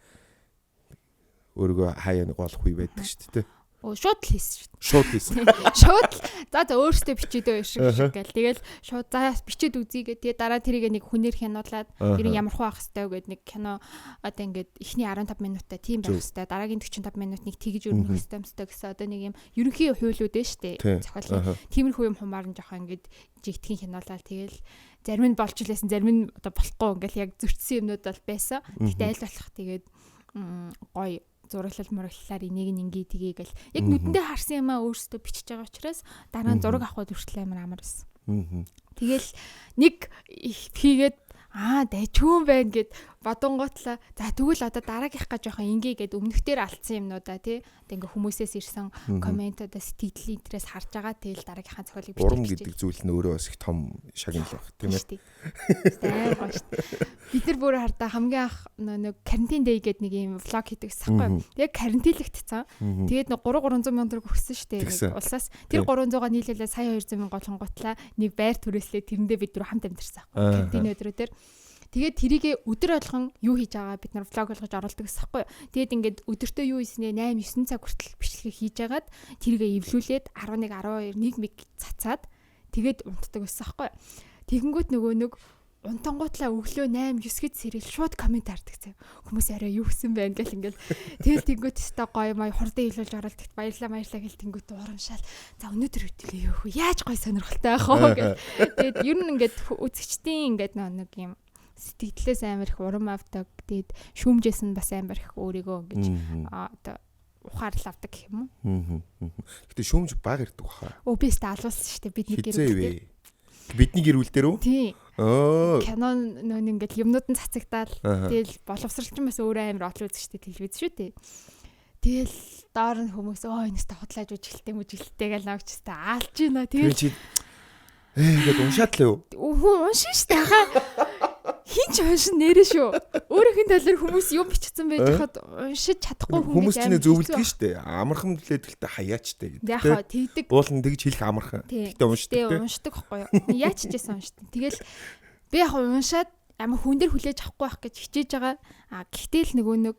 өөрийгөө хаяа нэг болох үе байдаг шүү дээ. Оо шууд л хийсэн шүү дээ. Шууд хийсэн. Шууд л за за өөртөө бичээдөө шиг шиг гэл. Тэгэл шууд за бичээд үзье гэ. Тэгээ дараа тэрийг нэг хүнээр хянуулаад ер нь ямар хуу ах хэвтэй гэд нэг кино одоо ингээд эхний 15 минутаа тийм байх хэвтэй. Дараагийн 45 минутыг тэгж өрнөх хэвтэй юмстай гэсэн одоо нэг юм ерөнхий хуулиуд ээ шүү дээ. Зохиолын тиймэрхүү юм хумаар нь жоохон ингээд жигтгэн хянуулаад тэгэл зарим нь болж лээсэн, зарим нь одоо болохгүй ингээл яг зөрчсөн юмнууд бол байсан. Гэтэ аль болох тэгээд гоё зураглал мураглалаар энийг нь ингээ тгий гэл яг нүдэндээ харсан юмаа өөрсдөө бичиж байгаа учраас дараа нь зураг авахд хүртэл амар амар байсан. Тэгэл нэг хийгээд Аа дайчүүн байна гэд бодонгоотлаа. За тэгвэл одоо дараагийнхаа жоохон ингээ гэд өмнөхдөр алдсан юмнуудаа тий. Одоо ингээ хүмүүсээс ирсэн комментуудаа сэтгэлийн интерес харж байгаа. Тэгэл дараагийнхаа зохиолыг бичих. Урам гэдэг зүйл нь өөрөө бас их том шагнал баг тийм ээ. Амар гоё шүү дээ. Бид нар бүр хардаа хамгийн анх нэг карантин дэй гэдэг нэг юм влог хийдэг гэсэн байхгүй юу? Яг карантинлэгдсэн. Тэгээд нэг 3 300 сая төгрөг өгсөн шүү дээ. Улсаас тэр 300-аа нийлүүлээ сая 200 мянга болонгуутлаа нэг байр түрээслээ тэрэндээ бид дөрөв хамт амьдарсан байхгүй юу? Карантин өдрүүдээр. Тэгээд тэрийгэ өдөр болгон юу хийж байгаа бид нар влог болгож оруулдаг гэсэн байхгүй юу? Тэгээд ингээд өдөртөө юу хийснээ 8 9 цаг хүртэл бичлэгээ хийж агаад тэрийгэ эвлүүлээд 11 12 1 миг цацаад тэгээд унтдаг байсан байхгүй юу? Тэгэнгүүт нөгөө нэг унтангуутлаа өглөө 8 9 гэд сэрэл шууд коммент хардаг заяа. Хүмүүс арай юу гэсэн байна гэл ингээл тэгэл тэнгүүт өстой гоё мая хурдан хэлүүлж оруулдаг. Баярлаа баярлаа гэл тэнгүүт урамшаал. За өнөөдөр хөтлөө юу хөө яаж гоё сонирхолтой байх вэ гэл. Тэгээд ер нь ингээд үзэгчдийн ингээд нэг юм сэтгэлээс амар их урам авдаг. Тэгээд шүүмжээс нь бас амар их өөрийгөө ингэж одоо ухаарлал авдаг гэх юм уу. Гэтэ шүүмж баг ирдэг баха. Өө би өстө алуулсан шүү дээ бидний гэр бүл дээр. Бидний гэр бүл дээр үү? Тийм. Кино нөө ингээд юмнууд нь цацагдаал. Тэгэл боловсралч нь бас өөрөө амар олон үзэгчтэй телевиз шүү дээ. Тэгэл доор нь хүмүүс өө энэс худлааж үжиглтэй мүжиглтэй гэж навч өстө аалж байна. Тэгэл гээд уншаад л юу? Хүн уншин шүү дээ. Хин ч уншин нэрээ шүү. Өөрийнх нь талаар хүмүүс юм бичсэн байж хахад уншиж чадахгүй хүмүүс чинь зөвлөдөг шүү дээ. Амархан лээ дэлтэй хаяачтай гэдэг. Яг хаа тэгдэг. Буулан тэгж хэлэх амархан. Тэгтээ уншдаг. Тэгтээ уншдаг байхгүй юу? Яаж ч гэсэн уншдаг. Тэгэл би яг уншаад амар хүн дээр хүлээж авахгүй байх гэж хичээж байгаа. А гэхдээ л нөгөө нэг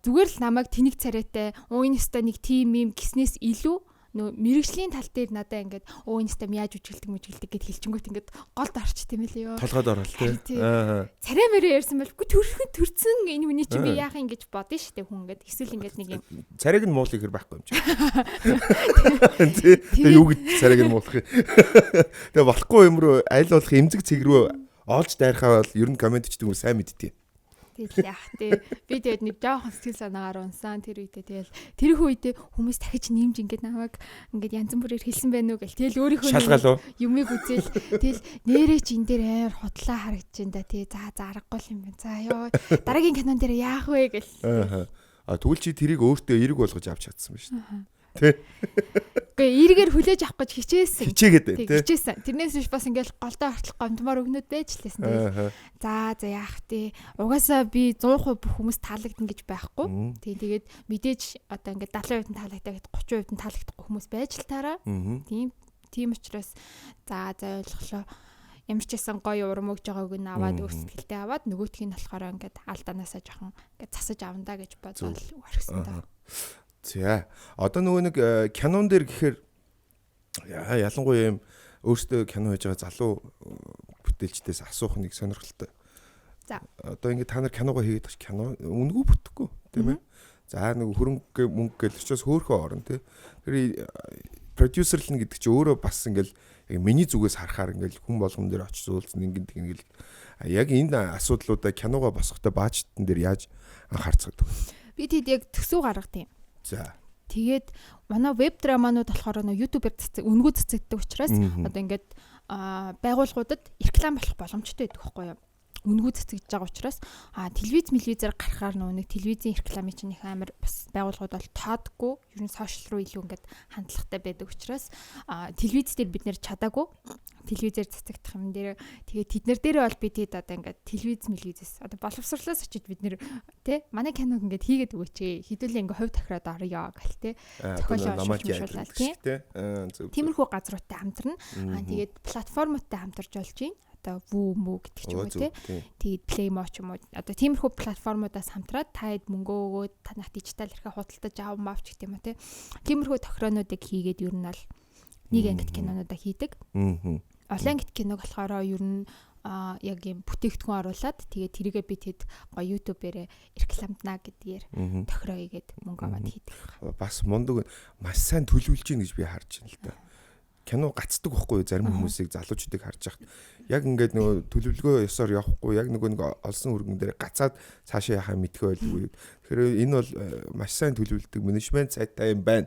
зүгээр л намайг тэнэг царайтай өө энэ өстой нэг тим юм гиснээс илүү нөө мэрэгжлийн тал дээр надаа ингээд өө энэ стам яаж үжиглдэг мүжиглдэг гэд хэлчингүүт ингээд голд орчт юм лээ ёо. Толгойд орол тий. Аа. Царай мэрэ ярьсан бол үгүй төрхөн төрцөн энэ хүний чинь би яах юм гэж бодно штэ хүн ингээд эсвэл ингээд нэг юм царайг нь муулах хэр байхгүй юм чи. Тий. Тэгээ юу гэж царайг нь муулах юм. Тэгээ болохгүй юм руу аль болох эмзэг цэг рүү олж дайрхаа бол ер нь коммент бичдэг юм сайн мэдтий. Тэгэл яах тий. Би тэгээд нэг жоохон сэтгэл санаагаар унсан тэр үедээ тэгэл тэр үедээ хүмүүс дахиж нэмж ингээд намайг ингээд янз бүрээр хэлсэн байх уу гэл тэгэл өөрийнхөө юмыг үзэл тэгэл нэрээ чи энэ дээр амар худлаа харагдаж байна да тий. За за аргагүй юм байна. За ёо дараагийн кинон дээр яах вэ гэл. Аа тэгвэл чи тэрийг өөртөө эерэг болгож авч чадсан ба шүү дээ. Тэ. Үгүй эргээр хүлээж авах гэж хичээсэн. Хичээгээд байна тий. Хичээсэн. Тэрнээс биш бас ингээл голдоо хүртэл гомдмоор өгнөд байж л лээсэн. Тэгэл за за яах вэ? Угаасаа би 100% бүх хүмүүс таалагдана гэж байхгүй. Тий тэгээд мэдээж одоо ингээд 70% нь таалагдаа гэд 30% нь таалагдахгүй хүмүүс байж л таараа. Тийм учраас за за ойлголоо. Ямар ч байсан гоё урам өгж байгааг нь аваад өөр сэтгэлдээ аваад нөгөөх нь болохоор ингээд алдаанаасаа жоохон ингээд засаж авандаа гэж бодоод орхисон та. За одоо нөгөө нэг кинон дээр гэхээр ялангуяа юм өөртөө кино хийж байгаа залуу бүтээлчдээс асуух нэг сонирхолтой. За одоо ингээд та нар киногоо хийгээд байгаа кино үнэгүй бүтэхгүй тийм ээ. За нэг хөрөнгө мөнгө гэл очиос хөөхөө орно тий. Тэр продюсерлэн гэдэг чи өөрөө бас ингээл яг миний зүгээс харахаар ингээл хүн болгон дээр очиж уулзна ингэн тэгин ингээл яг энэ асуудлуудаа киногоо босгохдоо баажтан дээр яаж анхаарцдаг вэ? Би тэд яг төсөв гаргах тийм. За. Тэгээд манай веб драманууд болохоор нөө YouTube-ээр цэцэг үнэгүй цэцэгддэг учраас одоо ингээд байгууллагуудад реклам болох боломжтой байдаг байхгүй юу? Үнэгүй цэцэгдэж байгаа учраас телевиз мэлвизээр гарахаар нөө нэг телевизийн рекламын чинь их амар бас байгууллагууд бол тоодгүй ер нь сошиал руу илүү ингээд хандлагатай байдаг учраас телевиз дээр бид нэр чадаагүй телевизээр цэцэгдэх юм дээр тэгээд тэднэр дээрээ бол би тэд одоо ингээд телевиз мэлвизээс одоо боловсрлоос очиж бид нэр тэ манай киног ингээд хийгээд өгөөч хэдүүлээ ингээд хувь тохироод орё гэл тэ зохиолоо уншуулаад тий тиймэрхүү газруудтай хамтарна тэгээд платформуудтай хамтарч болж байна. Одоо Woo мүү гэдэг ч юм уу тий. Тэгээд Playmo ч юм уу. Одоо тиймэрхүү платформудаас хамтраад та хэд мөнгө өгөөд танах дижитал эрхээ худалдаж аав мавч гэдэг юм уу тий. Тиймэрхүү тохироонуудыг хийгээд ер нь бол нэг ангит кинонуудаа хийдэг. Олон ангит киног болохоор ер нь яг юм бүтээгдэхүүн оруулаад тэгээд тэрийгээ би тэд гоё YouTube-ээрээ рекламдна гэдгээр тохироо хийгээд мөнгө аваад хийдэг. Бас мундаг маш сайн төлөвлөж гин гэж би харж байна л да. Кино гацдаг байхгүй юу зарим хүмүүсийг залуучуудыг харж байхад яг ингээд нөгөө төлөвлөгөө ёсоор явахгүй яг нөгөө нэг олсон өргөн дээр гацаад цаашаа яхаа мэдхээ байлгүй. Тэгэхээр энэ бол маш сайн төлөвлөдөг менежмент сайтай юм байна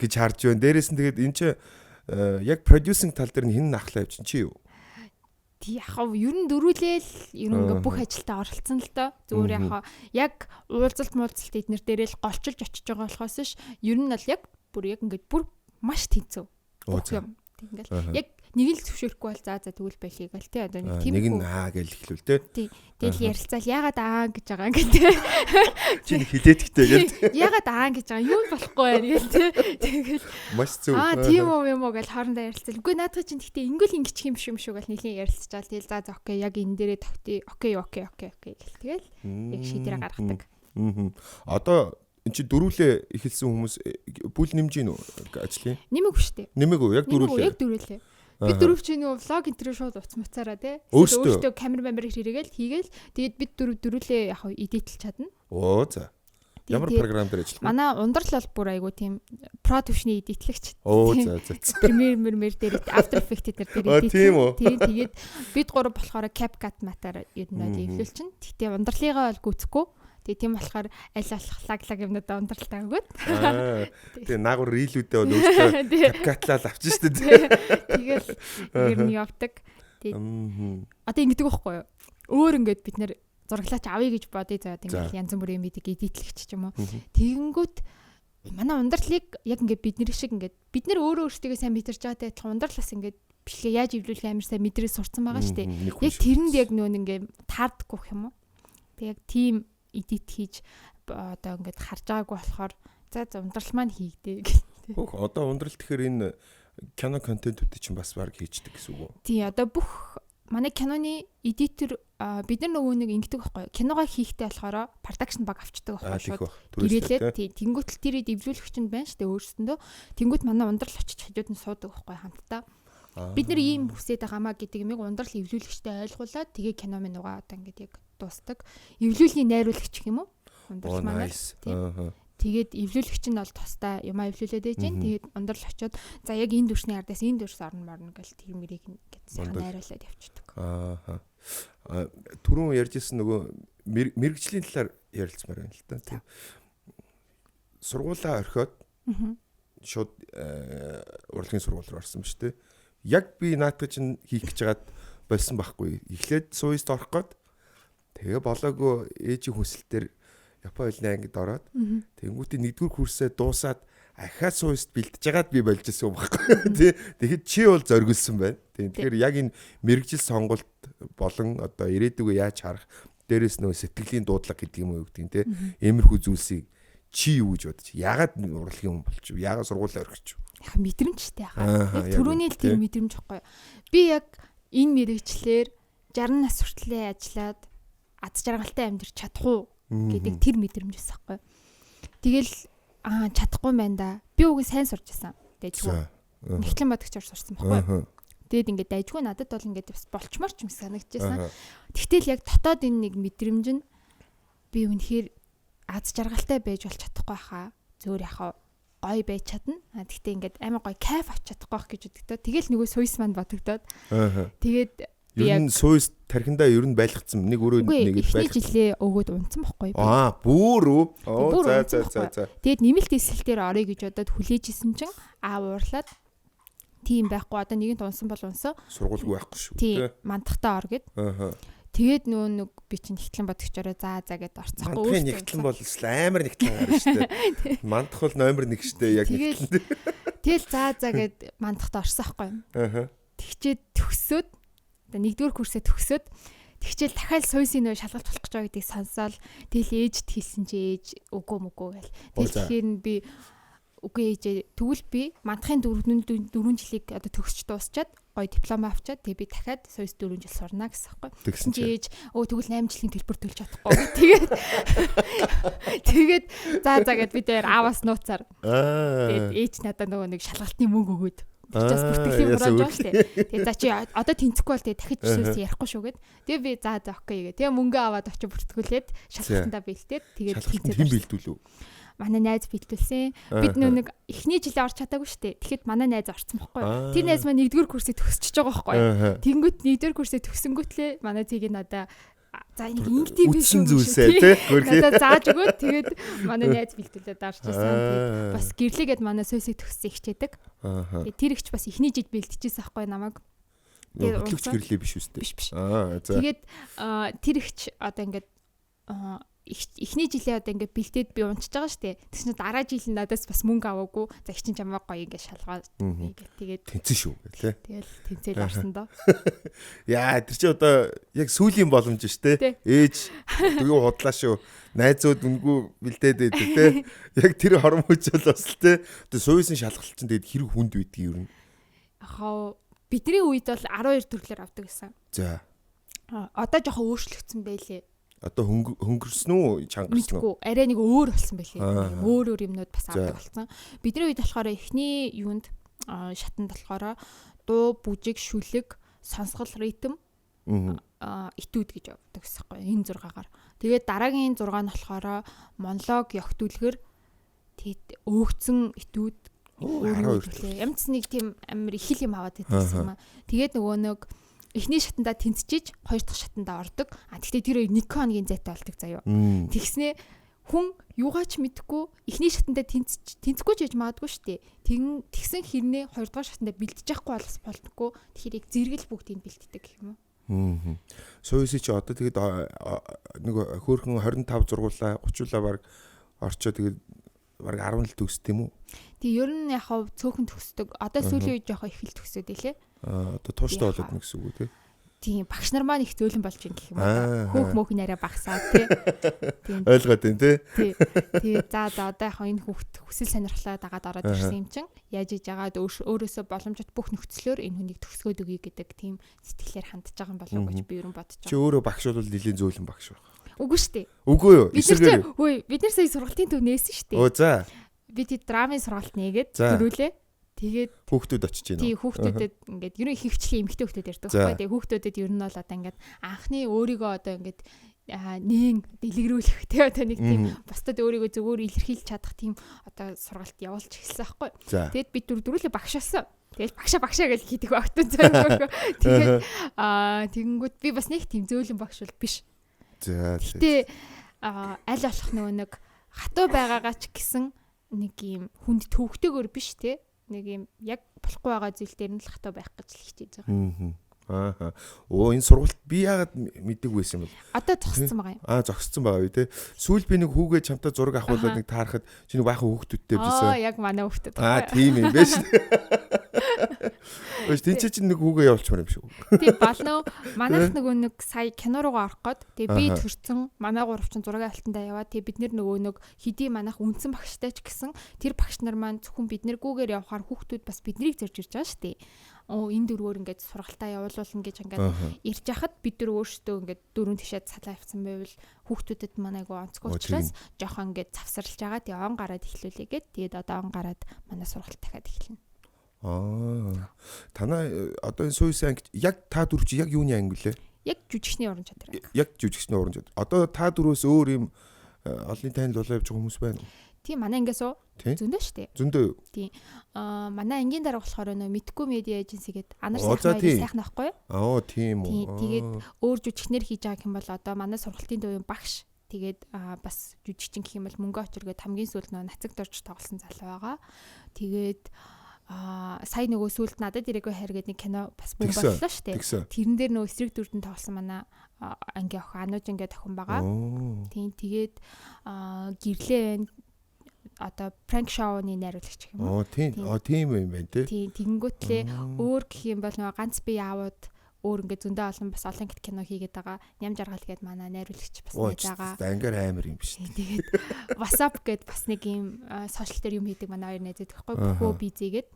гэж харж байна. Дээрээс нь тэгээд энэ чинь яг продюсинг тал дээр нь хэн ахлаа явчихсан чи юу? Тий яг ер нь дөрүүлээл ер нь ингээ бүх ажилдаа оролцсон л доо. Зүгээр яг яг уулзалт муулзалт эднэр дээрээ л голчилж очиж байгаа болохоос ш ер нь бол яг бүр яг ингээд бүр маш тэнцв. Бүх юм. Ингээл яг нэг л зөвшөөрөхгүй бол за за тэгвэл байлиг гэл тий одоо нэг тийм нэг нь аа гэж эхлүүл тий. Тэгэл ярилцаал ягаад аа гэж байгаа ингэ тий. Чи нэг хилээдэгтэй гэл. Ягаад аа гэж байгаа юу болохгүй байна гэл тий. Тэгэл маш зөв. Аа тийм үү юм уу гэл хоорондоо ярилцаал. Үгүй наадах чинь гэхдээ ингэл ингэчих юм шиг юм шүү гэл нэлийн ярилцчаал. Тэгэл за за окей яг энэ дээрээ тогтъё. Окей окей окей окей гэл тэгэл яг шийдвэрээ гаргадаг. Одоо эн чи дөрүүлээ эхэлсэн хүмүүс бүл нэмж гин үү ажлын? Нэмээгүй шүү дээ. Нэмээгүй яг дөрүүлээ. Яг дөрүүлээ. Би дөрөв чи нөгөө влог энэ шууд уц муцаараа тий. Өөртөө камер мамер хэрэгэл хийгээл тэгээд бид дөрөв дөрүүлээ яг эдитлж чадна. Оо за. Ямар програм дээр ажиллах вэ? Манай ундрал бол бүр айгу тийм про төвшний эдитлэгч. Оо за за. Premiere мэр дээр After Effects дээр дээр эдитлээ. Тийм үү. Тийм тэгээд бид гурав болохоор CapCut матаар ер нь бол эвлүүлчин. Гэхдээ ундралыгаа бол гүйцэхгүй. Тэгээ тийм болохоор аль болох лаг юмнуудаа ундралтай өгөөд. Тэгээ наагур рилүүдээ бол өөртөө CapCut-лал авчин шүү дээ. Тэгэл ер нь явдаг. Тэгээ одоо ингэдэг байхгүй юу? Өөр ингээд бид нэр зураглаач авъя гэж бодъё заяад ингээд янз бүрийн юмыг эдитлэгч ч юм уу. Тэгэнгүүт манай ундралыг яг ингээд бид нар шиг ингээд бид нар өөрөө өөрсдийгөө сайн мэдэрч байгаатай адилхан ундрал бас ингээд бичлэгээ яаж эвлүүлэх амар сайн мэдрээ сурцсан байгаа шүү дээ. Яг тэрэнд яг нөө ингээд таардаггүй юм уу? Тэг яг тийм эдит хийж одоо ингээд харж байгаагүй болохоор за за ундрал маань хийгдээ гэх. Хөөх одоо ундрал тэгэхээр энэ кино контентүүдийг чинь бас баг хийчдэг гэсэн үг үү? Тий одоо бүх манай киноны эдитер бид нар нөгөө нэг ингэдэг байхгүй юу? Киногоо хийхдээ болохоор продакшн баг авчдаг байхгүй шууд. Гэрээлээд тий тэнгуүтэл тэр эвлүүлэгч нь байна шүү дээ өөрсөндөө. Тэнгүүт манай ундрал очиж хажууд нь суудаг байхгүй хамтдаа. Бид нар ийм хүсээд байгаамаа гэдэг юмыг ундрал эвлүүлэгчтэй ойлгуулад тэгээ кино минь угаа одоо ингээд яг дуустдаг. Эвлүүлгийн найруулагч гэх юм уу? Ундрал маань. Тэгээд эвлүүлэгч нь бол тусдаа юмаа эвлүүлээд байж гин. Тэгээд ундрал очиод за яг энэ дүрсний ардаас энэ дүрс орно морно гэл тэр мэрийг ингээд сайхан найруулад явчихдаг. Аа. Түрүүн ярьжсэн нөгөө мэрэгжлийн талаар ярилцмаар байна л да. Тийм. Сургуулаа орхиод шууд урлагийн сургууль руу орсон ба шүү дээ. Яг би наадах чинь хийх гэж байгаад болсон байхгүй. Эхлээд сууист орох гээд тэгээ болоогүй ээжийн хүсэлтээр Япон хэлний ангид ороод тэнгуүтээ нэгдүгээр курсээ дуусаад ахиад сууист бэлдэж байгаад би болж исэн юм байхгүй. Тий. Тэгэхэд чи бол зориглосон байна. Тийм. Тэгэхээр яг энэ мэрэгжил сонголт болон одоо ирээдүгөө яаж харах дээрээс нөө сэтгэлийн дуудлага гэдэг юм уу гэдэг нь тий. Иймэрхүү зүйлсийг чи юу гэж бодож яагаад урлагийн хүн болчих вэ? Яагаад сургуулаа орхичих вэ? Яг мэдрэмжтэй хаа. Яг түрүүний л тэр мэдрэмж байхгүй юу? Би яг энэ мэрэгчлэр 60 нас хүртлээ ажиллаад аз жаргалтай амьдарч чадах уу гэдэг тэр мэдрэмж байсан байхгүй юу? Тэгэл аа чадахгүй юм байна да. Би уг нь сайн сурч исэн. Дайжгүй. Нэгтлэн бодогчоор сурсан байхгүй юу? Тэгээд ингээд дайжгүй надад бол ингээд бас болчмоор ч юм санагдчихсан. Тэгтэл яг дотоод энэ нэг мэдрэмж нь би үнэхээр аз жаргалтай байж болж чадахгүй хаа. Зөөр яхаа гоё байж чадна. А тэгтээ ингээд амар гоё кайф авч чадахгүй байх гэж бодогдоод тэгэл нөгөө сүйс маань бодогдоод. Тэгээд би яг сүйс тархиндаа ер нь байлгацсан. Нэг өрөө нэг л байлгацсан. Жилээ өгөөд унтсан бохгүй. Аа бүр үү? Оо за за за за. Тэгээд нэмэлт эсэлтээр орё гэж бодоод хүлээжсэн чинь аав уурлаад тийм байхгүй. Одоо нэгэнт унсан бол унсан. Сургуульгүй байхгүй шүү. Тийм мандахтаа ор гэд. Аа. Тэгээд нөгөө нэг би чинь нэгтлэн бодогчороо заа заа гэд орцохгүй. Мандахын нэгтлэн бол амар нэгтлэн гарна шүү дээ. Мандах бол номер 1 шүү дээ яг нэгтлэн. Тэгэл заа заа гэд мандахт орсон байхгүй юу. Аа. Тэгчээд төгсөөд одоо нэгдүгээр курсээ төгсөөд тэгчээл дахиад суусын нөө шалгалт болох гэж байгаа гэдгийг сонсоол тэгэл ээжд хэлсэн чи ээж үгүй мүгүй гэл. Тэгэл тэгэхээр нь би үгүй ээжээ тэгвэл би мандахын 4 жилийг одоо төгсч дуусчаад гоё диплом авчаад тэгээ би дахиад сууис 4 жил сурна гэсэн байхгүй. Тэгсэн чи ээж өө тэгвэл 8 жилийн төлбөр төлж чадахгүй. Тэгээд тэгээд за за гэд би дээр ааваас нууцаар. Тэгээд ээж надад нөгөө нэг шалгалтны мөнгө өгөөд тэр чинь бүртгэлийн хурааж байгаа шүү дээ. Тэгээд за чи одоо тэнцэхгүй бол тэгээд дахиж сууис ярихгүй шүү гэд. Тэгээд би за за окей гэ. Тэгээ мөнгө аваад очиж бүртгүүлээд шалгалтандаа бэлдээд тэгээд тэнцээд хэн бэлдүүлв? Манай найз бэлтүүлсэн. Бид нөө нэг эхний жилээ орч чадаагүй шүү дээ. Тэгэхэд манай найз орсон бохгүй. Тэр найз маань нэгдүгээр курсыг төгсчихөж байгаа бохгүй. Тэнгүүт нэгдүгээр курсыг төгсөнгүүтлээ манай цэгийг надаа за нэг ингэдэм биш үү зүйлсээ тий. Надаа зааж өгөөд тэгээд манай найз бэлтүүлээд орж ирсэн. Тэгээд бас гэрлээгээд манай сүйсийг төгссөн ихчээдэг. Тэгээд тэр ихч бас эхний жил бэлтжижсэн байхгүй намайг. Хөтлөгч гэрлээ биш үстэй. Биш биш. Аа за. Тэгээд тэр ихч одоо ингээд эхний жилээ одоо ингээд бэлдээд би унчиж байгаа шүү дээ. Тэгсэн чинь дараа жил нь надаас бас мөнгө аваагүй. За их чинь чамайг гоё ингээд шалгаа. Тэгээд тэнцэн шүү гэлээ. Тэгэл тэнцэл орсон доо. Яа тэр чи одоо яг сүүлийн боломж шүү дээ. Ээж юу худлаа шүү. Найзууд үнгүй бэлдээд байдаг те. Яг тэр хормойч бол бас л те. Одоо сууйсан шалгалт чинь тэгээд хэрэг хүнд байдгийг ер нь. Хаа бидний үед бол 12 төрлөөр авдаг гэсэн. За. Одоо жоохон өөрчлөгдсөн байлээ. Одоо хөнгөрсөн үү, чангарсан уу? Арай нэг өөр болсон байлээ. Өөр өөр юмнууд бас авдаг болсон. Бидний үед болохоор эхний юунд шатанд болохоор дуу, бүжиг, шүлэг, сонсгол, ритм, этюд гэж явдаг гэсэн юм. Энэ 6-гаар. Тэгээд дараагийн 6 нь болохоор монолог, ёгтүүлгэр, тэгээд өөгцөн этюд 12. Ямц нэг тийм амар их л юм аваад байсан юм аа. Тэгээд нөгөө нэг эхний шатандаа тэнцчихэж хоёр дахь шатандаа ордог. А тэгтээ тэр хоёр 1 хоногийн зайтай болдог заяа. Тэгснээ хүн юугаач мэдэхгүй эхний шатандаа тэнцэхгүй ч гэж магадгүй шүү дээ. Тэгсэн хэрнээ хоёр дахь шатандаа бэлдэж яахгүй болохс болдоггүй. Тэгэхээр яг зэрэгэл бүгдийг бэлддэг гэх юм уу. Сууйси чи одоо тэгээд нэг хөөрхөн 25 зургуулаа 30-уулаа баг орчоо тэгээд баг 10 л төгсд юм уу? Тэг ер нь яг хав цөөхөн төгсдөг. Одоо сүүлийн үед жоохон их л төсөөд илээ. Аа одоо тууштай болоод нэг гэсэн үг үү те? Тийм багш нар маань их зөөлөн болж ин гэх юм уу. Хөөх мөөх нь арай багасаа тий. Тийм. Ойлгоод байна те. Тий. Тэгээ за за одоо яг энэ хүүхд хүсэл сонирхлоо дагаад ороод ирсэн юм чинь яаж иж яагаад өөрөөсөө боломжит бүх нөхцлөөр энэ хүнийг төгсгөөд өгье гэдэг тийм сэтгэлээр хандж байгаа юм болов уу гэж би ер нь бодож байгаа. Чи өөрөө багш бол нэлийн зөөлөн багш байх. Үгүй шүү дээ. Үгүй юу? Эсрэгээр. Үгүй бид нар сая сургалтын төв нээсэн шүү дээ. Оо за. Би тий драмын сургалт нээгээд дөрүүлээ. Тэгээд хүүхдүүд очиж байна. Тий хүүхдүүдэд ингээд ер нь хөвчлэн эмэгтэй хүүхдүүд ярьдаг байхгүй. Тэгээд хүүхдүүдэд ер нь бол одоо ингээд анхны өөрийгөө одоо ингээд нээн дэлгэрүүлэх тий одоо нэг тийм бусдад өөрийгөө зөвөр илэрхийлж чадах тийм одоо сургалт явуулж эхэлсэн байхгүй. Тэгээд бид дөрвөлээ багш болсон. Тэгэл багшаа багшаа гэж хийдэг багтун зөөр. Тэгээд тэгэнгүүт би бас нэг тийм зөөлөн багш бол биш. За. Гэтэ аль болох нөгөө нэг хатуу байгаагаа ч гэсэн нэг юм хүнд төвхтэйгөр биш те. Нэг юм яг болохгүй байгаа зүйл дээр нь л хатуу байх гэж л хичээж байгаа. Аа. Оо энэ сургалт би яагаад мэдээгүй байсан юм бол? Одоо зогссон байгаа юм. Аа зогссон байгаа юу те. Сүүл би нэг хүүгээ чамтай зураг авахулаад нэг таарахад чи нэг баахан хүүхдүүдтэй байсан. Аа яг манай хүүхдүүд. Аа тийм юм байна шүү. Өөш тэнцээ чинь нэг хүүгээ явуулчмаар юм шиг. Тий болно. Манайх нөгөө нэг сая кино руугаа орох гээд тэгээ би төрсөн манай гурав чинь зураг авалтандаа яваа. Тэгээ бид нөгөө нэг хэдий манайх үндсэн багштай ч гэсэн тэр багш нар маань зөвхөн бид нэргүүгээр явахаар хүүхдүүд бас биднийг зорж ирж байгаа шүү дээ. Оо энэ дөрвөөр ингээд сургалтаа явуулуулна гэж ингээд ирж яхад бид нар өөрсдөө ингээд дөрөв тишээд салаа явцсан байвал хүүхдүүдэд манай айгу онцгой учраас жоохон ингээд завсарлаж байгаа. Тэгээ он гараад эхлүүлээ гээд тэгээд одоо он гараад манай сургалт дахиад эхэлнэ. Аа. Танай одоо энэ сууйсан анги яг та дөрөв чи яг юуны анги лээ? Яг жүжигчний уран чадвар. Яг жүжигчний уран чадвар. Одоо та дөрвөөс өөр юм олонний танил болоо явж байгаа хүмүүс байна уу? Тийм манай ангиас уу? Зөндөө шүү дээ. Зөндөө юу? Тийм. Аа манай ангийн дарга болохоор нөө мэдгүй медиа эйженси гээд анар сайхан сайхан байхгүй юу? Аа тийм үү. Тэгээд өөр жүжигчнэр хийж байгаа юм бол одоо манай сургалтын төвийн багш тэгээд бас жүжигчин гэх юм бол мөнгө очир гээд хамгийн сүүлд нөө нацаг дорж тоглосон залуу байгаа. Тэгээд сая нөгөө сүүлд надад ирээгүй хайр гээд нэг кино бас бөм боллоо шүү дээ. Тэрэн дээр нөгөө эсрэг дүрдэн тоглосон манай ангийн охин Анууж ингээд охин байгаа. Тийм тэгээд гэрлээ байна. Одоо пранк шоуны найруулагч гэх юм уу. Тийм. Тийм юм байна тий. Тийм тэгэнгүүтлээ өөр гэх юм бол нөгөө ганц би яавууд өөр ингээд зөндөө олон бас олон кино хийгээд байгаа. Ням жаргал гээд манай найруулагч бас байж байгаа. Ангаар амар юм биш. Тэгээд WhatsApp гээд бас нэг юм сошиал дээр юм хийдэг манай хоёр найз байдаг хгүй бөхөө бизээгээд.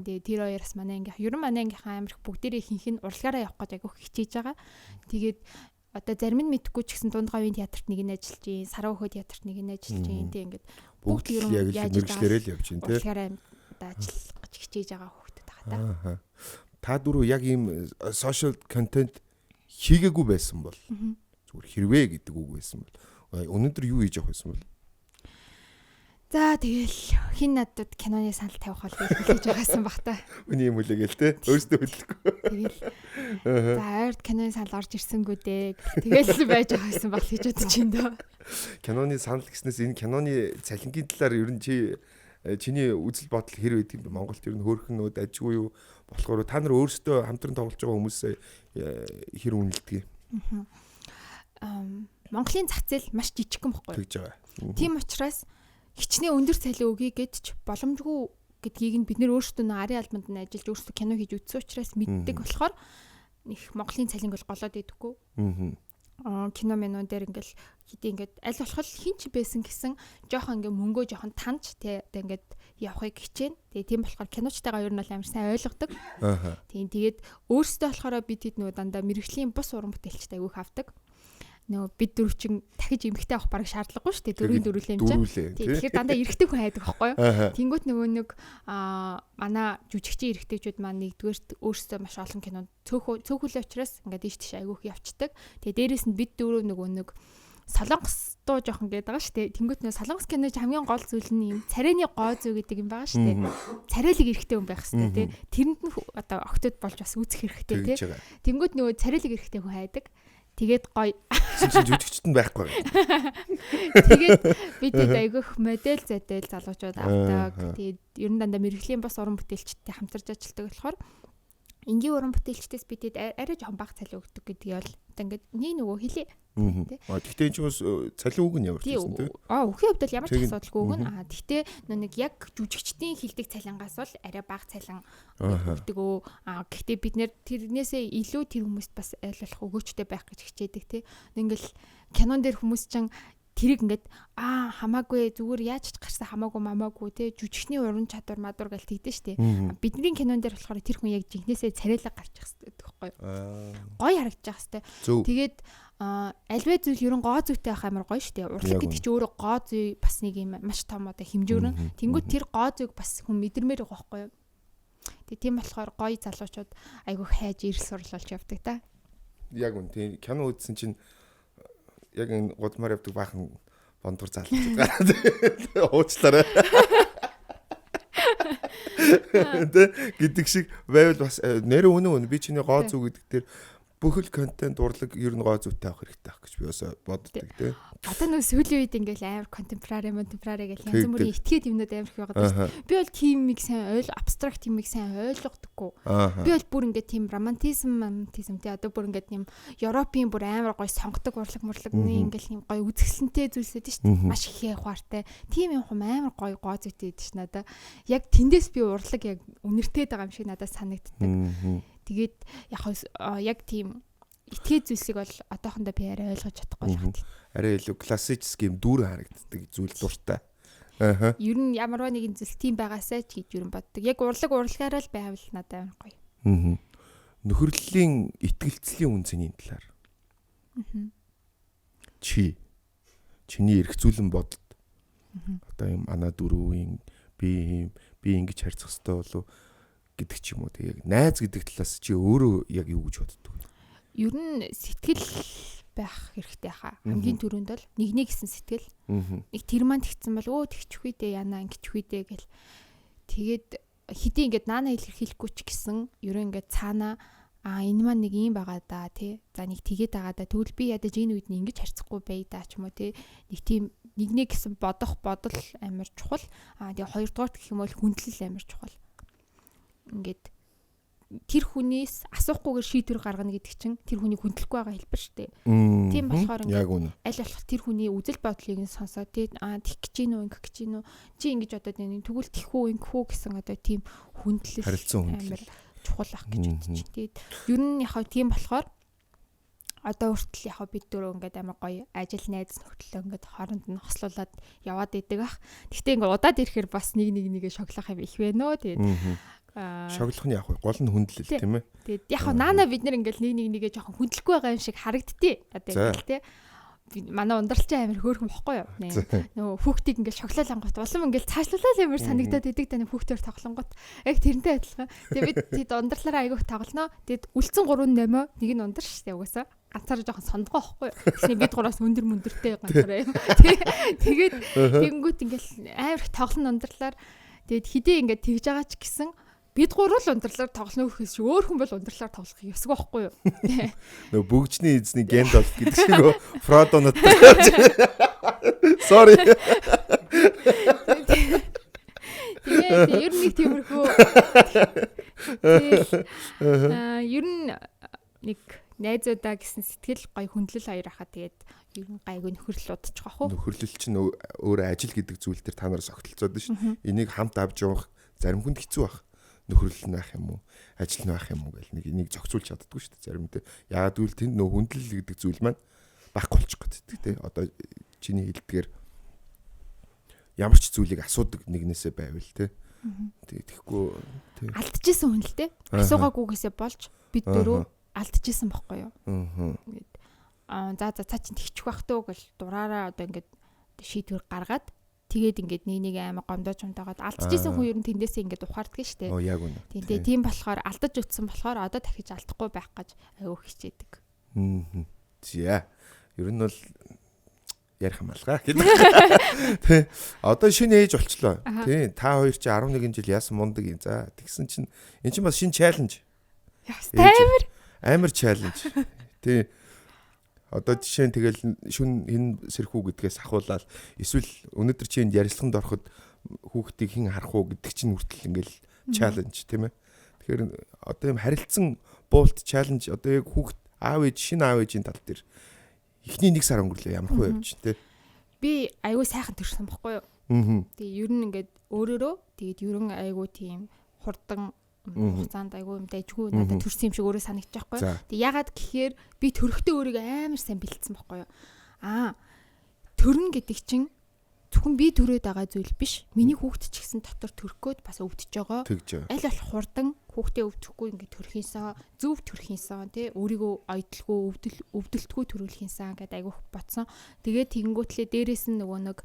Тэгээд тэр хоёр бас манай ангийнх. Ер нь манай ангийнхаа амар их бүгдээрээ ихэнх нь урлагаараа явах гэж айгүйх хичээж байгаа. Тэгээд одоо зарим нь мэдэхгүй ч гэсэн дунд говийн театрт нэг нь ажиллаж гин, саруу хөө театрт нэг нь ажиллаж гин. Тэг ингээд бүгд яг л мэргэжлээрээ л явж гин тий. Урлагаараа одоо ажиллах гэж хичээж байгаа хүүхдүүд байгаа та. Та дөрөв яг ийм social content хийгээгүй байсан бол зүгээр хэрвээ гэдэг үг байсан бол өнөөдөр юу хийж явах байсан бол? За тэгэл хин надад киноны санал тавих бол гэж хэлж байгаасан бах та. Үний юм үлээ гээл те. Өөрөөсөө хөдлөхгүй. Тэгэл за ойрд киноны санал орж ирсэнгүү дээ. Тэгэл байж байгаа гэсэн баг гэж бодож байна дөө. Киноны санал гэснээс энэ киноны цалингийн талаар ер нь чи Чиний үзэл бодол хэр байдаг юм бэ? Монголд ер нь хөөрхнүүд ажгүй юу? Болохоор та нар өөрсдөө хамтран тоглож байгаа хүмүүсээ хэр үнэлдэг юм? Монголын зах зээл маш жижигхэн бохгүй. Тэгж байгаа. Тийм учраас хичнээн өндөр цалин өгье гэж ч боломжгүй гэдгийг нь бид нэр өөрсдөө нөө арын албанд нь ажиллаж өөрсдөө кино хийж үзсэн учраас мэддэг болохоор их Монголын цалинг бол голоод идэхгүй. Кино минон дээр ингээл хэдий ингээд аль болох хин ч байсан гэсэн жоохон ингээ мөнгөө жоохон танч тий одоо ингээд явахыг хичээнэ. Тэгээ тийм болохоор киночтойгоо ер нь бол амар сайн ойлгодог. Тийм тэгээд өөрсдөө болохоор бид хэд нөгөө дандаа мэрэгжлийн бус уран бүтээлчтэй айгүйх авдаг. Нөгөө бид дөрөв чин дахиж эмэгтэй авах бараг шаардлагагүй шүү дээ. Дөрвийн дөрвөлээ юм чинь. Тэгэхээр дандаа эрэгтэй хүн хайдаг байхгүй юу? Тэнгүүт нөгөө нэг манай жүжигчийн эрэгтэйчүүд маань нэгдүгээрт өөрсдөө маш олон кинонд цөөхөлөө учраас ингээд ийш тийш айгүйх явцдаг. Тэгээ дээрэс нь бид дөрөв нөгөө нэг солонгос дуу жоохон гээд байгаа шүү дээ. Тэнгүүт нөгөө солонгос киноч хамгийн гол зүйл нь юм царайны гоо зүй гэдэг юм байгаа шүү дээ. Царайлаг эрэгтэй хүн байх хэрэгтэй тий. Тэрэнд нь одоо октод болж бас үүсэх хэрэгтэй тий. Тэнгүүт нөгөө царайлаг эрэгтэй хүн хайдаг. Тэгээд гоё. Тэгсэн чинь жүжигчт нь байхгүй. Тэгээд бид хэд айгүйх модель зэдэл залуучууд авдаг. Тэгээд ер нь дандаа мэрэгжлийн бас уран бүтээлчтэй хамтарч ажилладаг болохоор энгийн уран бүтээлчдээс бид хэд арай жоохон бага цалин өгдөг гэдгийг бол одоо ингээд нэг нөгөө хэлээ. Гэхдээ энэ ч бас цалин үг нь ямар ч гэсэн тий. Үхийн хувьд бол ямар ч асуудалгүй үг нь. Гэхдээ нэг яг жүжигчдийн хилдэг цалингаас бол арай бага цалин өгдөг өө. Гэхдээ бид нэр тэрнээсээ илүү тэр хүмүүст бас аль болох өгөөчтэй байх гэж хичээдэг тий. Ингээл кинон дээр хүмүүс чинь тэрийг ингээд хамаагүй зүгээр яаж ч гарсан хамаагүй мамаагүй тий жүжигчний уран чадвар мадвар гэл тэгдэж штэ. Бидний кинон дээр болохоор тэр хүн яг жинхнээсээ царайлаг гарч явах хэрэгтэй байхгүй юу? Гоё харагдаж байгаа хэрэгтэй. Тэгээд альваа зүйл ерөн гоо зүйтэй байх амар гоё штэ. Урлаг гэдэг чинь өөрөө гоо зүй бас нэг юм маш том одоо хэмжүүрэн. Тэнгүүт тэр гоо зүйг бас хүн мэдэрмээр байгаа байхгүй юу? Тэгээ тийм болохоор гоё залуучууд айгүйх хайж ирэл сурлуулж явдаг та. Яг үн тийм кино үзсэн чинь яг энэ гудмаар явдаг баахан бондгор залуучууд гараад уучлаарай. Тэ гэдэг шиг байвал бас нэрээ үнэн би чиний гоо зүг гэдэг дээр бүхэл контент урлаг ер нь гоо зүйтэй авах хэрэгтэй байх гэж би бас боддог тий. Одоо нөгөө сүүлийн үед ингээл амар contemporary гэл янз бүрийн этгээд юмнууд амар их байгаад байна. Би бол тиймийг сайн абстракт юмыг сайн ойлгодоггүй. Би бол бүр ингээд тийм романтизм тий одоо бүр ингээд юм Европын бүр амар гоё сонгодог урлаг мурлагны ингээл юм гоё үзэсгэлэнтэй зүйлсэд шүү дээ. Маш их явахаартай. Тийм юм хум амар гоё гоо зүйтэй байдаг ш надаа. Яг тэндээс би урлаг яг үнэртэй байгаа юм шиг надад санагддаг. Тэгээд яг тийм этгээд зүйлсийг бол одоохондоо би арай ойлгож чадахгүй л байна. Арай илүү классический юм дүүрэн харагддаг зүйл дуртай. Ер нь ямарваа нэгэн зүйл тийм байгаасай ч гэж ер нь боддог. Яг урлаг урлагаараа л байвал надад амар гоё. Нөхөрлөлийн итгэлцлийн үн цэний талаар. Чи чиний эрх зүүлэн бодолд одоо юм ана дөрөвийн би юм би ингэж харьцах ёстой болов гэдэг ч юм уу. Тэг яг найз гэдэг талаас чи өөрөө яг юу гэж боддог вэ? Ер нь сэтгэл байх хэрэгтэй хаа. Хамгийн түрүүнд бол нэгний гэсэн сэтгэл. Нэг тэр маань тэгсэн бол өө тэгчихвээ дээ яана ингэчихвээ дээ гэл. Тэгээд хэдий ингээд наана илэрхийлэхгүй ч гэсэн ерөө ингээд цаанаа энэ маань нэг юм байгаа да тий. За нэг тэгээд байгаа да. Тэгвэл би ядаж энэ үед нь ингэж харьцахгүй бай да ч юм уу тий. Нэг тийм нэгний гэсэн бодох бодол амар чухал. Тэгээ хоёрдугаарт гэх юм бол хүндлэл амар чухал. Ингээд тэр хүнээс асуухгүйгээр шийдвэр гаргана гэдэг чинь тэр хүний хүндлэхгүй байгаа хэлбэр шүү дээ. Тийм болохоор ингээд аль болох тэр хүний үзэл бодлыг нь сонсоод тий тэгэх гэж гин үү ингэх гэж гин үү чи ингэж бодоод байна тэгвэл тэгэх үү ингэх үү гэсэн одоо тийм хүндлэл харилцан хүндлэл чухал ах гэж бодож чинь. Тэгээд ер нь яг тийм болохоор одоо хүртэл яг бид дөрөв ингээд амар гоё ажил найз нөхдөрлөө ингээд хооронд нь хослуулад яваад идэг ах. Гэхдээ ингээд удаад ирэхээр бас нэг нэг нэгэ шоглох юм их вэ нөө. Тэгээд шоглох нь яг гол нь хүндлэл тийм ээ. Тэгээд яг наана бид нэр ингээл нэг нэг нэгэ жоохон хүндлэхгүй байгаа юм шиг харагдтыг. Одоо ингээл тий. Манай ундралчин амар хөөрхөн бохгүй юу? Нөгөө хүүхдийг ингээл шоглоол ангут улам ингээл цаашлуулаад амар санагдаад идэг таны хүүхдээр тоглонгот. Яг тэрнтэй адилхан. Тэгээд бид тэд ундралаараа айгүйх тоглоно. Тэгээд үлдсэн 3 8 нэг нь ундар шүү дээ угаасаа. Ганцаараа жоохон сондгоо бохгүй юу? Тэгснэ бид гураас өндөр мөндөртэй ганцаараа юм. Тэгээд тэгэнгүүт ингээл амар их тоглоно ундралаар. Тэгээд хэдий ингээд тэгж байгаа ч гэсэн бид гурвал ундралаар тоглоно гэхээс өөр хүн бол ундралаар тоглох ёсгүй байхгүй юу? Нөгөө бөгжний эзний Гэндалф гэдэг шиг Фродо нутгаар. Sorry. Тий, ер нь нэг тиймэрхүү. Тэгэл ер нь нэг найзуудаа гэсэн сэтгэл гоё хүндлэл хоёр хахаа тэгээд ер нь гайгүй нөхөрлөл удчих واخ уу. Нөхөрлөл чинь өөрөө ажил гэдэг зүйл дээр та нар согтолцоод шүү. Энийг хамт авч явах зарим хүнд хэцүү байх. Нөхөрлөл нь байх юм уу? Ажил нь байх юм уу гэл нэг энийг зохицуулж чаддаггүй шүү дээ заримдаа. Яагаад гэвэл тэнд нөө хүндлэл гэдэг зүйл маань байхгүй болчих гээд тий. Одоо чиний хэлдгээр ямар ч зүйлийг асуудаг нэгнээсээ байвал тий. Тэгэхгүй тий. Алдчихсан хүн л дээ. Асуугаагүйгээсээ болж бид дөрөв алдчихсан бохгүй юу? Ингээд за за цаа чин тэгчих бах туу гэл дураараа одоо ингээд шийдвэр гаргаад тэгээд ингээд нэг нэг амар гомдож юмтайгаад алдчихсан хүн ер нь тэндээсээ ингээд ухаарддаг шүү дээ. Оо яг үнэ. Тийм тийм болохоор алдаж үтсэн болохоор одоо дахиж алдахгүй байх гэж аюу хичээдэг. За. Ер нь бол ярих юм алгаа гэдэг. Тэ. Одоо шинэ ээж болчлоо. Тий. Та хоёр чи 11 жил яасан мундаг юм. За тэгсэн чинь эн чинь бас шинэ challenge. Амар амар challenge. Тий. Одоо жишээ нь тэгэл шүн хэн сэрхүү гэдгээс ахуулаад эсвэл өнөөдөр чи энд ярилцлаганд ороход хүүхдийг хэн харах уу гэдэг чинь хүртэл ингээл challenge тийм ээ. Тэгэхээр одоо юм харилцан буулт challenge одоо яг хүүхд аав ээж шинэ аав ээжийн тал дээр эхний нэг сар өнгөрлөө ямар хөө явж тий. Би айгүй сайхан төрсөн бохгүй юу? Тэгээ ер нь ингээд өөрөөрөө тэгээд ер нь айгүй тийм хурдан хугацаанд айгүй юм дайжгүй надад төрсөн юм шиг өөрөө санагдчих байхгүй. Тэг ягаад гэхээр би төрөхтөө өөрийгөө амар сайн бэлдсэн байхгүй юу? Аа төрнө гэдэг чинь зөвхөн би төрөөд байгаа зүйл биш. Миний хүүхд ч гэсэн дотор төрөх гээд бас өвдөж байгаа. Аль болох хурдан хүүхдээ өвдөхгүй ингээд төрхийнсаа, зөв төрхийнсаа тий өөрийгөө ойдлгүй өвдөлтгүй төрүүлэхийнсаа гэдээ айгүйх бодсон. Тэгээд тэгэнгүүтлээ дээрээс нь нөгөө нэг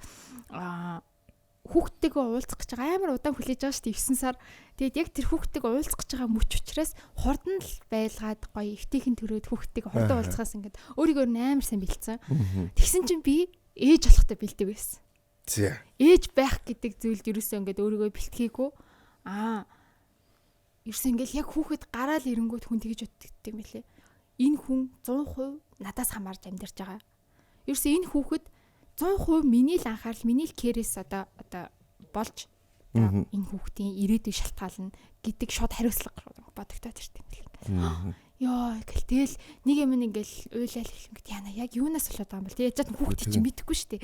хүүхдтэйгээ уулзах гэж байгаа амар удаан хүлээж байгаа шүү дээ 9 сар. Тэгээд яг тэр хүүхдтэйгээ уулзах гэж байгаа мөч учраас хурдан л байлгаад гоё эвтэйхэн төрөөд хүүхдтэйгээ хурдан уулзахаас ингээд өөрийгөө амар сайн бэлдсэн. Тэгсэн чинь би ээж болохтой бэлдэг байсан. За. Ээж байх гэдэг зүйлд ерөөсөө ингээд өөрийгөө бэлтгээгүй. Ерөөсөө ингээд яг хүүхэд гараал ирэнгүүт хүн тэгж боддог юм билээ. Энэ хүн 100% надаас хамаарч амьдарч байгаа. Ерөөсөө энэ хүүхэд 100% миний л анхаарал, миний л кэрээс одоо болж энэ хүүхдийн ирээдүй шалтгаална гэдэг шууд хариуцлага бодогдоод ирт юм билээ. Йоо, гэл тэгэл нэг юм ингээл уйлал хэлэнгүүт яана яг юунаас болоод байгаа юм бол тэг яж хүүхд чинь мэдэхгүй шүү дээ.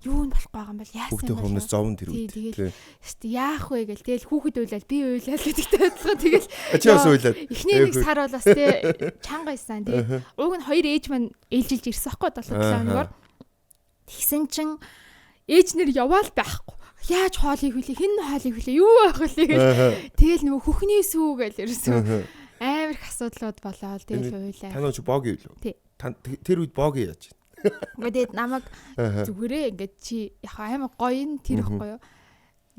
Юу нь болохгүй байгаа юм бол яасан юм бол хүүхдийн өмнөөс зовн тэр үед тэгэл яах вэ гэл тэгэл хүүхэд уйлал би уйлал гэдэгтэй адилхан тэгэл чи бас уйлаад эхний нэг сар бол бас тэг чанга исэн тэг уг нь хоёр ээж маань ээлжилж ирсэн байхгүй 7 хоногор. Тэгсэн чинь ээж нэр яваал байхгүй. Яаж хоол хийх вүлээ? Хэн хоол хийх вүлээ? Юу байх вүлээ гэл. Тэгэл нөгөө хөхний сүү гэл ерөөсөө амар их асуудлууд болоод тэгэл уйлаа. Та нөө чи боги юу? Тэр үед боги яаж? Ингээд тэгээд намайг зүгээрээ ингээд чи яг амар гоё нь тэр ихгүй юу?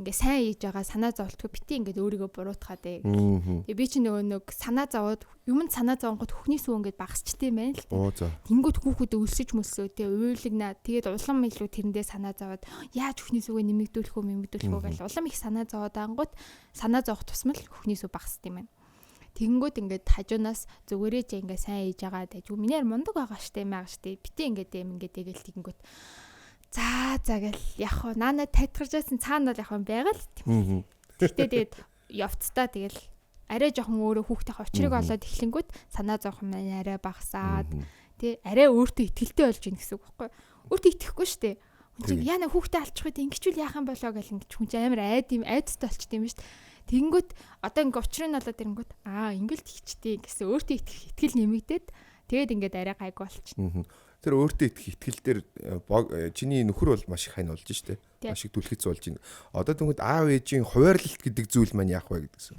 Ингээ сайн хийж байгаа санаа зовлтгүй бити ингээд өөрийгөө буруутгаад ээ. Тэгээ би чи нөгөө нэг санаа зовоод юмд санаа зовонгот хөхний сүү ингээд багасчтай юм байна л дээ. Тэнгүүт хүүхүүд өлсөж мөлсөө тэгээ уйлагнаа. Тэгээд улам илүү тэрэндээ санаа зовоод яаж хөхний сүгээ нэмэгдүүлэх үү нэмэгдүүлэх үү гэл улам их санаа зовоод ангууд санаа зовох тусмал хөхний сүү багасд юм байна. Тэгэнгүүт ингээд хажуунаас зүгээрээ ч ингээд сайн хийж байгаа дайжгүй миний мундаг байгаа штэ маа штэ бити ингээд юм ингээд тэгэл тэгэнгүүт за за гэл яг хоо наана тайтгарч байсан цаана бол яг юм байгаа л тийм. Тэгтээ тэгээд явцдаа тэгэл арай жоохон өөрөө хүүхдийнхээ учрыг олоод эхлэнгүүт санаа зовх юм арай багасаад тий арай өөртөө итгэлтэй болж ийн гэсэн үг байхгүй юу? Өөртөө итгэхгүй штэ. Хүн чинь яана хүүхдээ алчих үед ингэчүүл яах юм болоо гэл ингэж хүн чинь амар айд юм айдастай болчт юм штэ. Тэгэнгүүт одоо ингээ учрыг нь олоод ирэнгүүт ингээл тэгчтэй гэсэн өөртөө итгэх итгэл нэмэгдээд тэгээд ингээд арай гайгүй болчихно. Тэр өөртөө итгэх итгэл дээр чиний нөхөр бол маш их хань болж штэ. Маш их түлхэц болж байна. Одоо тэгвэл аав ээжийн хуваарлалт гэдэг зүйл маань яах вэ гэдгсэн.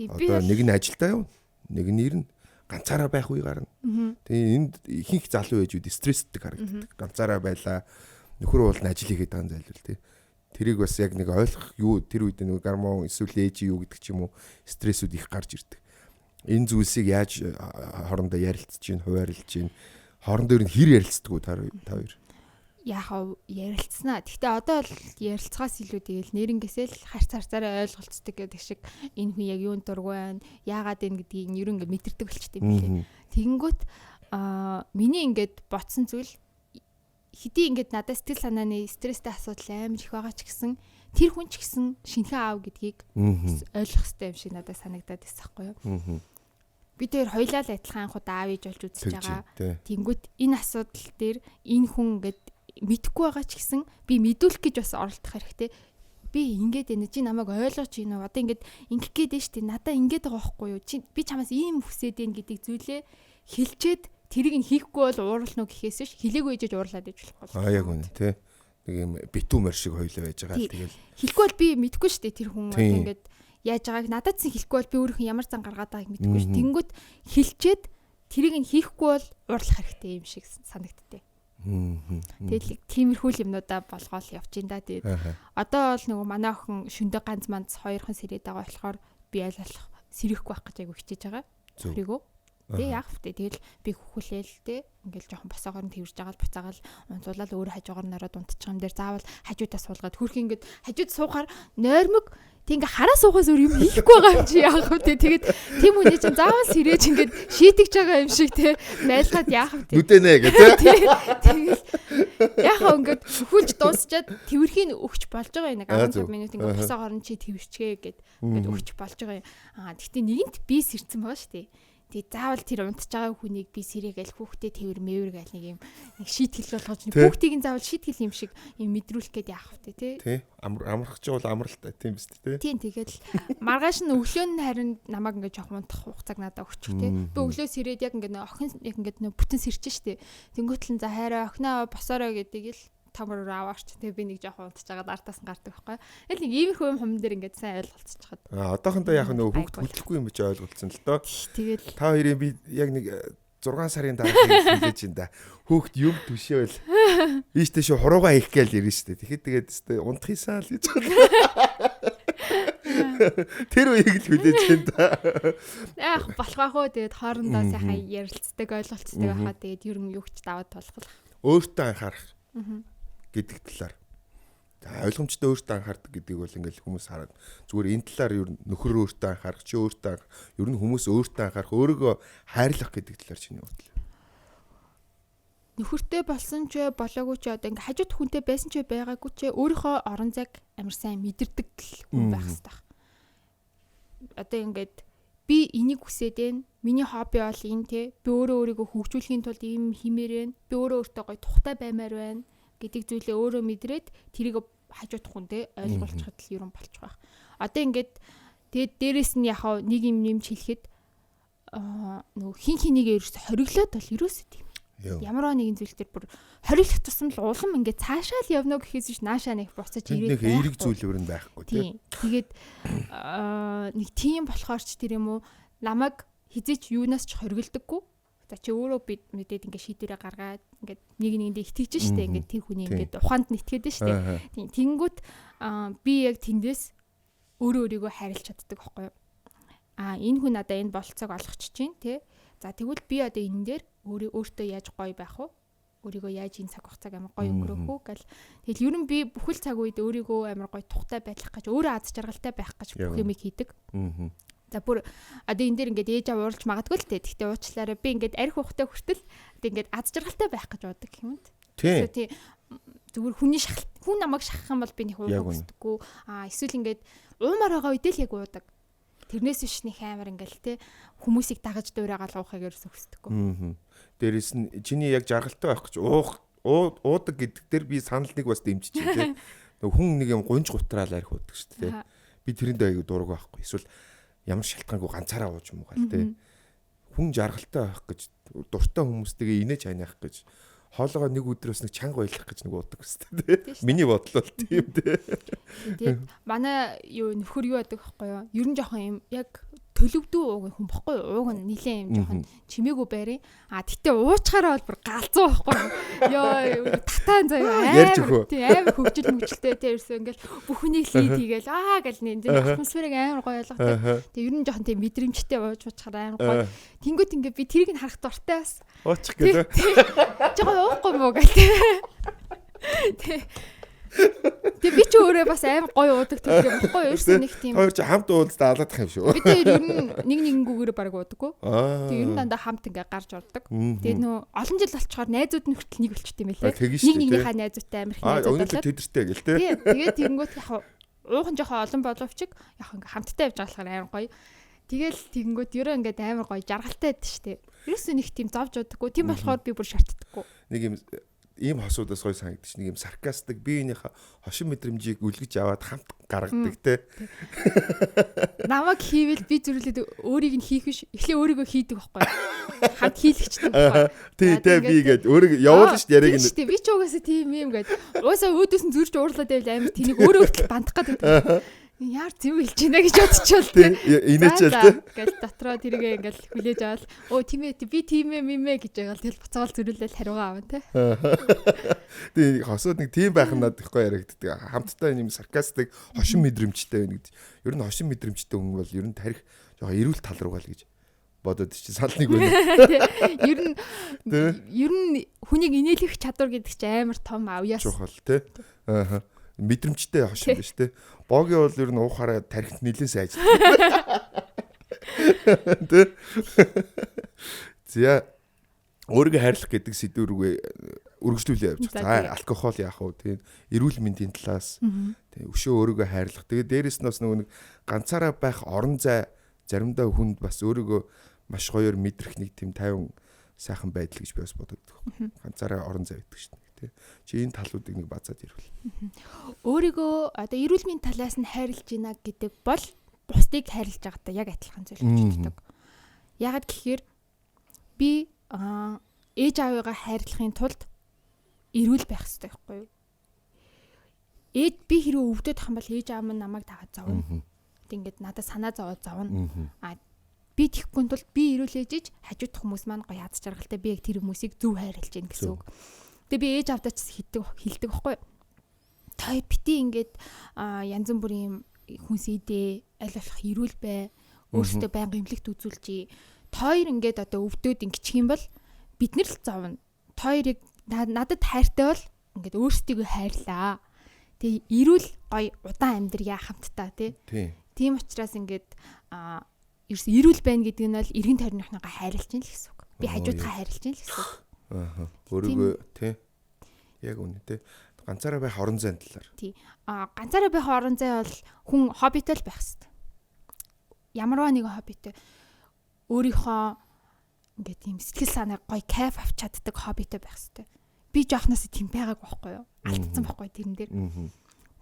Одоо нэг нь ажилдаа явна, нэг нь ирнэ. Ганцаараа байх үе гарна. Тэгээ энд ихэнх залуу ээжүүд стресстэй харагддаг. Ганцаараа байлаа. Нөхөр бол ажил хийгээд байгаа зайлвал тий. Тэрийг бас яг нэг ойлгох юу тэр үед нэг гормон эсвэл ээж юу гэдэг ч юм уу стрессүүд их гарч ирдэг. Энэ зүйлсийг яаж хоорондоо ярилцж чинь, хуваарлж чинь хоорондоо ер нь хэр ярилцдаг үү та хоёр? Яг ярилцсанаа. Гэхдээ одоо бол ярилцахаас илүү тэгэл нэрнгээсээ л харц харцаараа ойлголцдог гэдэг шиг энэ хүн яг юунд дургүй байна, яагаад энэ гэдгийг ер нь ингээ мэдэрдэг болчтой юм билээ. Тэгэнгүүт миний ингээд ботсон зүйл хэдий ингээд надад сэтгэл санааны стресстэй асуудал амар их байгаа ч гэсэн тэр хүн ч гэсэн шинэхэн аав гэдгийг ойлгох хэрэгтэй юм шиг надад санагдаад байсан хгүй юу. Би тэр хоёлаа л адилхан анх удаа аав ээж болж үзэж байгаа. Тэнгүүт энэ асуудал дээр энэ хүн ингээд мэдэхгүй байгаа ч гэсэн би мэдүүлэх гэж бас оролдох хэрэгтэй. Би ингээд байна, чи намайг ойлгож байна уу? Одоо ингээд ингэх гээд байна шүү дээ. Надаа ингээд байгаа байхгүй юу? Чи би чамаас ийм хүсээд байна гэдэг зүйлээ хэлчээд тэрийг нь хийхгүй бол уурлах уу гэхээс биш хэлээгүй ээжэж уурлаад иж болохгүй. Аа яг үнэ тий. Нэг юм битүү морь шиг хоёлаа байж байгаа л тэгэл. Хэлэхгүй бол би мэдэхгүй шүү дээ тэр хүн одоо ингээд яаж байгааг надад ч хэлэхгүй бол би өөрийнх нь ямар зан гаргаад байгааг мэдэхгүй шүү. Тэнгүүт хэлчээд тэрийг нь хийхгүй бол уурлах хэрэгтэй юм шиг санагдтыг. Тэгэл тиймэрхүү л юмнуудаа болгоол явж ин да. Тэгээд одоо бол нөгөө манай охин шөндөө ганц манц хоёрхан сэрээд байгаа болохоор би аль болох сэрэхгүй байх гэж айгу хичээж байгаа. Тэрийгөө. Тэгээ яах вэ? Тэгэл би хөхүүлээл те. Ингээл жоохон босоогоор нь тэрвэрж байгаа л буцаагаал унтуулаад өөр хажуугаар нь ороод унтчих юм дээр заавал хажуудаа суулгаад хөрх ингээд хажууд суухаар нойрмог тэг ингээ хараа суухаас өөр юм хийхгүй байгаа юм чи яах вэ? Тэгээд тийм үний чинь заавал сэрэж ингээд шийтгэж байгаа юм шиг те байлгаад яах вэ? Нүдэнэ гэх те. Тэгэл яах вэ ингээд хөхүүлж дуусчаад тэрвэрхийг өгч болж байгаа юм нэг 15 минут ингээд босоогоор нь чи тэрвэрчгээ гэд ингээд өгч болж байгаа юм. Аа тэгтээ нэгэнт би сэрцэн байгаа шүү дээ. Тэгээ заавал тэр унтж байгаа хүнийг би сэрэгээл хүүхдээ тэрвэр мэвэр гээл нэг юм нэг шийтгэл болгож хүүхдийг нь заавал шийтгэл юм шиг юм мэдрүүлэх гээд яах вэ те. Тий. Амрах ч бол амралтай тийм биз дээ. Тийм тэгэл маргааш нь өглөө нь харин намайг ингээд жоох унтах хугацааг надад өгчих те. Би өглөө сэрээд яг ингээд охин яг ингээд нөө бүтэн сэрч штэ. Тэнгүүтэл нь за хайраа охиноо босоорой гэдэг л тамар руу аваарч тэгээ би нэг жоохон унтж байгаад артаас нь гардаг байхгүй. Тэгэл нэг иймэрхүү юм хум дээр ингээд сайн ойлголцчиход. Аа одоохондоо яг нөгөө хүүхд хөдлөхгүй юм чи ойлголцсон л доо. Тэгэл та хоёрын би яг нэг 6 сарын дараа хэлж ин да. Хүүхд юм түшээл ийш тийш хуруугаа хийх гээл ирнэ штэ. Тэгэхэд тэгээд өстэй унтахысаа л гэж байна. Тэр үеийг л хүлээж ин да. Яах болох байх уу тэгээд хоорондоо сайхан ярилцдаг ойлголцдог байхаа тэгээд ер нь юу ч даваад тулах. Өөртөө анхаарах гэдэг талаар. За ойлгомжтой өөртөө анхаардаг гэдгийг бол ингээл хүмүүс хараад зүгээр энэ талаар ер нь нөхөр өөртөө анхаарах, чи өөртөө анхаарах, ер нь хүмүүс өөртөө анхаарах, өөрийгөө хайрлах гэдэг талаар чиний бодол. Нөхөртэй болсон ч болоогүй ч одоо ингээ хажууд хүнтэй байсан ч байгаагүй ч өөрийнхөө орон зайг амар сайн мэдэрдэг л хүн байх хэрэгтэй. Одоо ингээд би энийг хүсээд байна. Миний хобби бол энэ те. Би өөрөө өөрийгөө хөгжүүлэхийн тулд ийм хиймээр байна. Би өөрөө өөртөө гоё тухтай баймаар байна гэдэг зүйлээ өөрөө мэдрээд тэрийг хажууд хүндээ ойлгуулчихад л ер нь болчих байх. Одоо ингээд тэгээд дээрэс нь яг нэг юм нэмж хэлэхэд нөгөө хин хинийг ерөөсө хориглоод бол ерөөсө тийм. Ямар нэгэн зүйл төр бүр хориглох тусам л улам ингээд цаашаа л явна гэхээс биш наашаа нэг буцаж ирээд нэг эерэг зүйл ер нь байхгүй тийм. Тэгээд нэг тийм болохоор ч тэр юм уу намайг хизээч юунаас ч хориглодоггүй. За чи өөрөө би мэдээд ингээд шийдвэрээ гаргаад ингээд нэг нэгэндээ итгэж штэ ингээд тэр хүний ингээд ухаанд нь итгээд штэ. Тийм тэнгүүт би яг тэндээс өөрөө өөрийгөө хайрлаж чаддаг байхгүй юу? Аа энэ хүн надаа энэ болцоог олгочих чинь тий. За тэгвэл би одоо энэ дээр өөрөө өөртөө яаж гоё байх вэ? Өөрийгөө яаж энэ цаг хугацааг амар гоё өнгөрөөх үү гэл. Тэгэл ер нь би бүхэл цаг үед өөрийгөө амар гоё тухтай байх гэж өөрөө аз жаргалтай байх гэж бүх юмыг хийдэг. За бүр одоо энэ дээр ингээд ээж аав уурлж магадгүй л те. Гэхдээ уучлаарай би ингээд арх ухтай хүртэл одоо ингээд аз жаргалтай байх гэж боддог юм. Тийм. Зүгээр хүний шахалт хүн намайг шахах юм бол би нэг уурах хүсдэггүй. Аа эсвэл ингээд уумар байгаа үедээ л яг уудаг. Тэрнээс биш нэг амар ингээл те хүмүүсийг дагаж дуурайгаал уухыг ерөөсөө хүсдэггүй. Дээрээс нь чиний яг жаргалтай байх гэж уух уудаг гэдэг дээр би санал нэг бас дэмжиж байна те. Нэг хүн нэг юм гунж гутраал арх уудаг шүү дээ. Би тэрэндээ аягүй дург байхгүй. Эсвэл ямар шалтгаангүй ганцаараа ууж юм уу гал те. Хүн жаргалтай байх гэж дуртай хүмүүстэйгээ инээж ханиах гэж хоолоогоо нэг өдрөөс нэг чанга байлах гэж нэг уудаг өстэй те. Миний бодол бол тийм те. Тэгээд манай юу нөхөр юу яадаг байхгүй юу? Ер нь жоохон юм яг төлөвдүү ууг хүн бохгүй юу? Ууг нь нилээн юм жоохон чимээгүй байрын. А тэгтээ уучгаараа бол бүр галзуу байхгүй юу? Йоо татаан заяа амар тийм амар хөгжил мөгжилтэй те ерөөсөө ингээл бүхнийг лид хийгээл аа гэл нэ атмосферыг амар гоё ойлгодог. Тэгээ ер нь жоохон тийм мэдрэмжтэй ууж уучгаар амар гоё. Тэнгүүт ингээ би тэрийг нь харах дуртай бас. Уучих гэлээ. Жоохон уухгүй мó гэл те. Тэ. Тэгээ би ч өөрөө бас амар гоё уудаг төрх юм баггүй юу? Ерөөсөө нэг тийм. Хоёр чи хамт уулздаа алаадах юм шүү. Би тэр ер нь нэг нэгэнгүүгээр баг уудаггүй. Тэгээ ер нь дандаа хамт ингээ гарч ордог. Тэгээ нөө олон жил болчоор найзууд нь хүртэл нэг болчт юм байлээ. Нэг нэгнийхээ найзуудтай амар их найзууд болоод. Өнөөдөр тэдэртэй гэл те. Тэгээ тэгэнгүүт яг Уухан жоохон олон боловч яг ингээ хамттай явж байгаа болохоор амар гоё. Тэгэл тэгэнгүүт ерөө ингээд амар гоё жаргалтай байдаг шүү дээ. Ерөөсөө нэг тийм зовж удаггүй. Тийм болохоор би бүр шартдаггүй. Нэг юм ийм хосуудаас гоё санагдчих. Нэг юм саркастик биеийнхээ хошин мэдрэмжийг үлгэж аваад хамт гаргадаг те. Намайг хийвэл би зүрхлээд өөрийг нь хийх биш. Эхлээ өөрийгөө хийдэг байхгүй. Хамт хийлгэчдэг байхгүй. Тий, тэ би гээд өөрийг явуулна шүү дээ яриаг нь. Тийм би ч угаасаа тийм юм гээд. Угаасаа өөдөөс нь зүрж уурлаад байвал амар тэнийг өөрөө хүртэл бандах гэдэг. Яар зөв хэлж байна гэж бодчихвол тий. Инээчэл тий. Гэл дотроо тэргээ ингээл хүлээж аваад өө тийм ээ би тийм ээ мимээ гэж байгаа л тэгэл буцаал зүрүүлэл хариугаа авна тий. Тий хосууд нэг тийм байх нь надад их гоё яригддаг. Хамтдаа юм саркастик хошин мэдрэмжтэй байна гэдэг. Ер нь хошин мэдрэмжтэй хүн бол ер нь тарих жоохон эрүүл тал руугаа л гэж бодоод чи санал нэг байна. Ер нь хүнийг инээлэх чадвар гэдэг чинь амар том авьяас. Чухал тий. Аа. Мэдрэмжтэй хошин биш те. Боги бол ер нь уухаараа тархинд нэлээд сайн ажилладаг. Тэ. За өөрийгөө хайрлах гэдэг сэдв рүүгээ үргэлжлүүлээ явж байгаа. За алкогол яах вэ? Тийм эрүүл мэндийн талаас тийм өшөө өөрийгөө хайрлах. Тэгээ дээрэс нь бас нөгөө нэг ганцаараа байх орон зай заримдаа хүнд бас өөрийгөө маш гоёор мэдрэх нэг тийм тайван сайхан байдал гэж би бас бодод. Ганцаараа орон зай байдаг шүү дээ. Тэ. Чи энэ талуудыг нэг базаад ирвэл. Өөрийгөө одоо эрүүл мэндийн талаас нь хайрлаж байна гэдэг бол бусдыг хайрлаж байгаатай яг адилхан зүйл гэж боддог. Яагаад гэхээр би ээж аавыгаа хайрлахын тулд эрүүл байх хэрэгтэй байхгүй юу? Ээж би хэрвээ өвдөд ах юм бол ээж аав минь намайг дагаад зовно. Тэг ингээд надад санаа зовоод зовно. А би тэгхгүй тул би эрүүлээж иж хажуудах хүмүүс маань гоё яд жаргалтай би яг тэр хүмүүсийг зөв хайрлаж гин гэсэн үг. Тэгээ би ээж аавдаа ч хэлдэг байхгүй. Та хоёр бити ингээд янз бүрийн хүнс идэ, аль болох эрүүл бай, өөрсдөө байнга эмнэлэгт үзүүлжээ. Та хоёр ингээд одоо өвдөд ингэчих юм бол бид нар л зовно. Та хоёрыг надад хайртай бол ингээд өөрсдийгөө хайрлаа. Тэгээ эрүүл гоё удаан амьдрья хамтдаа тий. Тийм учраас ингээд ерөөс эрүүл байна гэдэг нь бол эргэн тойрныхныгаа хайрлаж ин л гэсэн үг. Би хажуудгаа хайрлаж ин л гэсэн үг. Аа. Өөрийгөө тий. Яг үнэ тий. Ганцаараа байх орон зайн талаар. Тий. Ганцаараа байх орон зай бол хүн хоббитой л байх хэрэгтэй. Ямарваа нэгэн хоббитой өөрийнхөө ингээд тийм сэтгэл санааг гоё кайф авч чаддаг хоббитой байх хэрэгтэй. Би жоохноос тийм байгаагүй байхгүй юу? Алдсан байхгүй тэрэн дээр.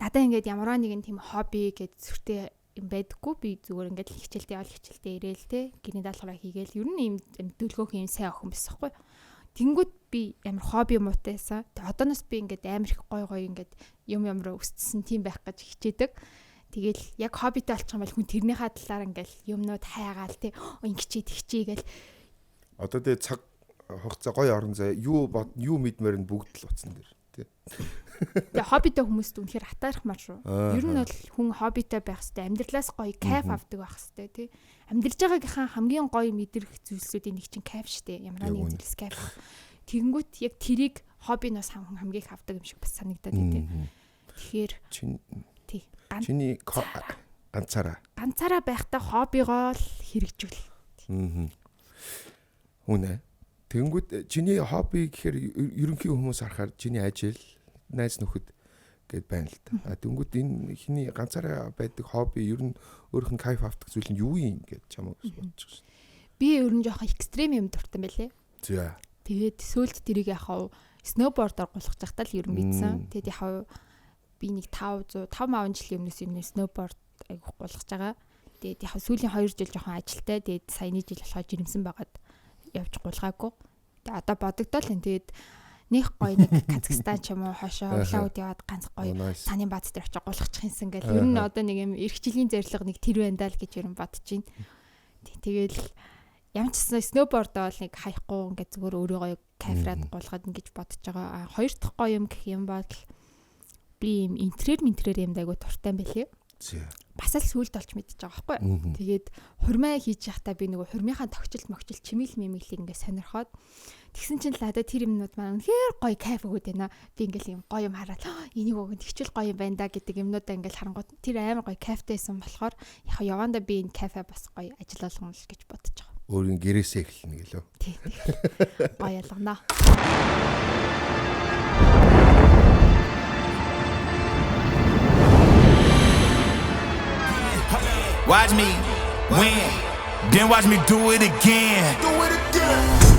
Надаа ингээд ямарваа нэгэн тийм хобби гэж сүртэй юм байдаггүй. Би зүгээр ингээд хичээлдээ явал хичээлдээ ирээл те. Гэрийн даалгавраа хийгээл ер нь ийм дөлгөөх юм сайн охин байсан байхгүй юу? Тэнгүүд би амар хобби муутайсан. Тэг одооноос би ингээд амар их гой гой ингээд юм юм руу өссөн тийм байх гэж хичээдэг. Тэгэл яг хоббитой болчих юм бол хүн тэрнийхээ талаар ингээд юмнууд хайгаал те ингэчээ тэгчээ гэл. Одоо тэгээ цаг хугацаа гоё орон зай юу бод юу мэдмээр нь бүгд л утсан дээр тий. Тэгээ хоббитой хүмүүст үнэхээр атаархмаар шүү. Ер нь бол хүн хоббитой байх хэвээр амьдралаас гоё кайф авдаг байх хэвээр тий. Амьдарч байгаагийнхаа хамгийн гоё мэдрэх зүйлсүүдийн нэг чинь кайф шүү дээ. Ямар нэгэн зүйлс кайф. Тэгэнгүүт яг тэрийг хоббиноос хамгийн их авдаг юм шиг бас санагдаад идэв. Тэгэхээр тий. Чиний ганцаараа. Ганцаараа байхдаа хоббигоо л хэрэгжүүл. Үнэ. Тэгэнгүүт чиний хобби гэхээр ерөнхий хүмүүс харахаар чиний ажил, найз нөхөд гэд байна л да. Тэгэнгүүт энэ хиний ганцаараа байдаг хобби ер нь өөрөх нь кайф авдаг зүйл нь юу юм гэд чамайг бодож байгаа шин. Би ер нь жоохон экстрем юм дуртай байлээ. За. Тэгээд сүүлд тэрийг яг хав сноубордоор гулгах захтаа л ер нь мэдсэн. Тэгээд яг хав би нэг 5 5 жилийн өмнөөс ер нь сноуборд айгүйх гулгаж байгаа. Тэгээд яг сүүлийн 2 жил жоохон ажилтай. Тэгээд саяны жил болохоор жирэмсэн байгаад явж гулгаагүй. Тэгээд одоо бодогдоол энэ. Тэгээд нэг гоё нэг Казахстан ч юм уу хошоо Улаауд яваад ганц гоё цааны бааз дээр очиж гулгачих юмсан гэл. Ер нь одоо нэг юм эх жилийн зорилго нэг тэр байна даа л гэж ер нь бодож байна. Тэгэл ямар ч гэсэн сноубордоо бол нэг хаяхгүй ингээд зүгээр өөрийгөө кайфраад гулгаад ингэж бодож байгаа. Хоёр дахь гоё юм гэх юм бол би юм интерьер минтерьер юм дайгуу дуртай юм байлээ. Бас л сүулт олж мэдчихэж байгаа байхгүй. Тэгээд хурмаа хийж явахдаа би нөгөө хурмынхаа тогтчилт могчил чимээл мэмэглийг ингээд сонирхоод тэгсэн чинь л надад тэр юмнууд маань үнэхээр гоё кайф өгöd байна. Би ингээд юм гоё юм хараад энийг өгөн тэгчвэл гоё юм байна да гэдэг юмнуудаа ингээд харангуут тэр амар гоё кайфтай байсан болохоор яг явандаа би энэ кайфаа бас гоё ажил болгоно л гэж бодож байгаа. Өөрийн гэрээсээ эхэлнэ гэлөө. Тий. Гоё ялгана. Watch me win. Then watch me do it again. Do it again.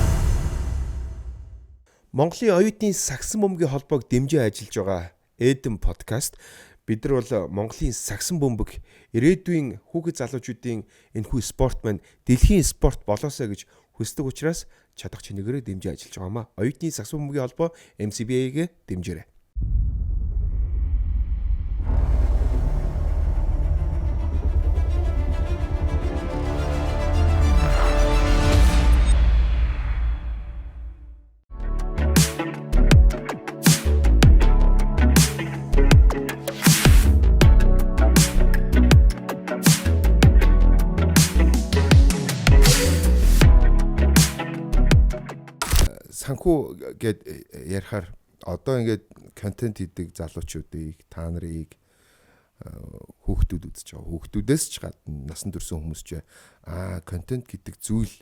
Монголын оюутны сагсан бөмбөгийн холбоог дэмжин ажиллаж байгаа Эден подкаст. Бид нар бол Монголын сагсан бөмбөг ирээдүйн хүүхэд залуучуудын энэхүү спорт маань дэлхийн спорт болоосой гэж хүсдэг учраас чадах чинэгээрээ дэмжин ажиллаж байгаамаа. Оюутны сагсан бөмбөгийн холбоо MCBA-г дэмжээрэй. Санхүү гэд ярихаар одоо ингээд контент хийдэг залуучуудыг та нарыг хүүхдүүд үзэж байгаа. Хүүхдүүдээс ч гадна насан турш хүмүүс ч контент гэдэг зүйл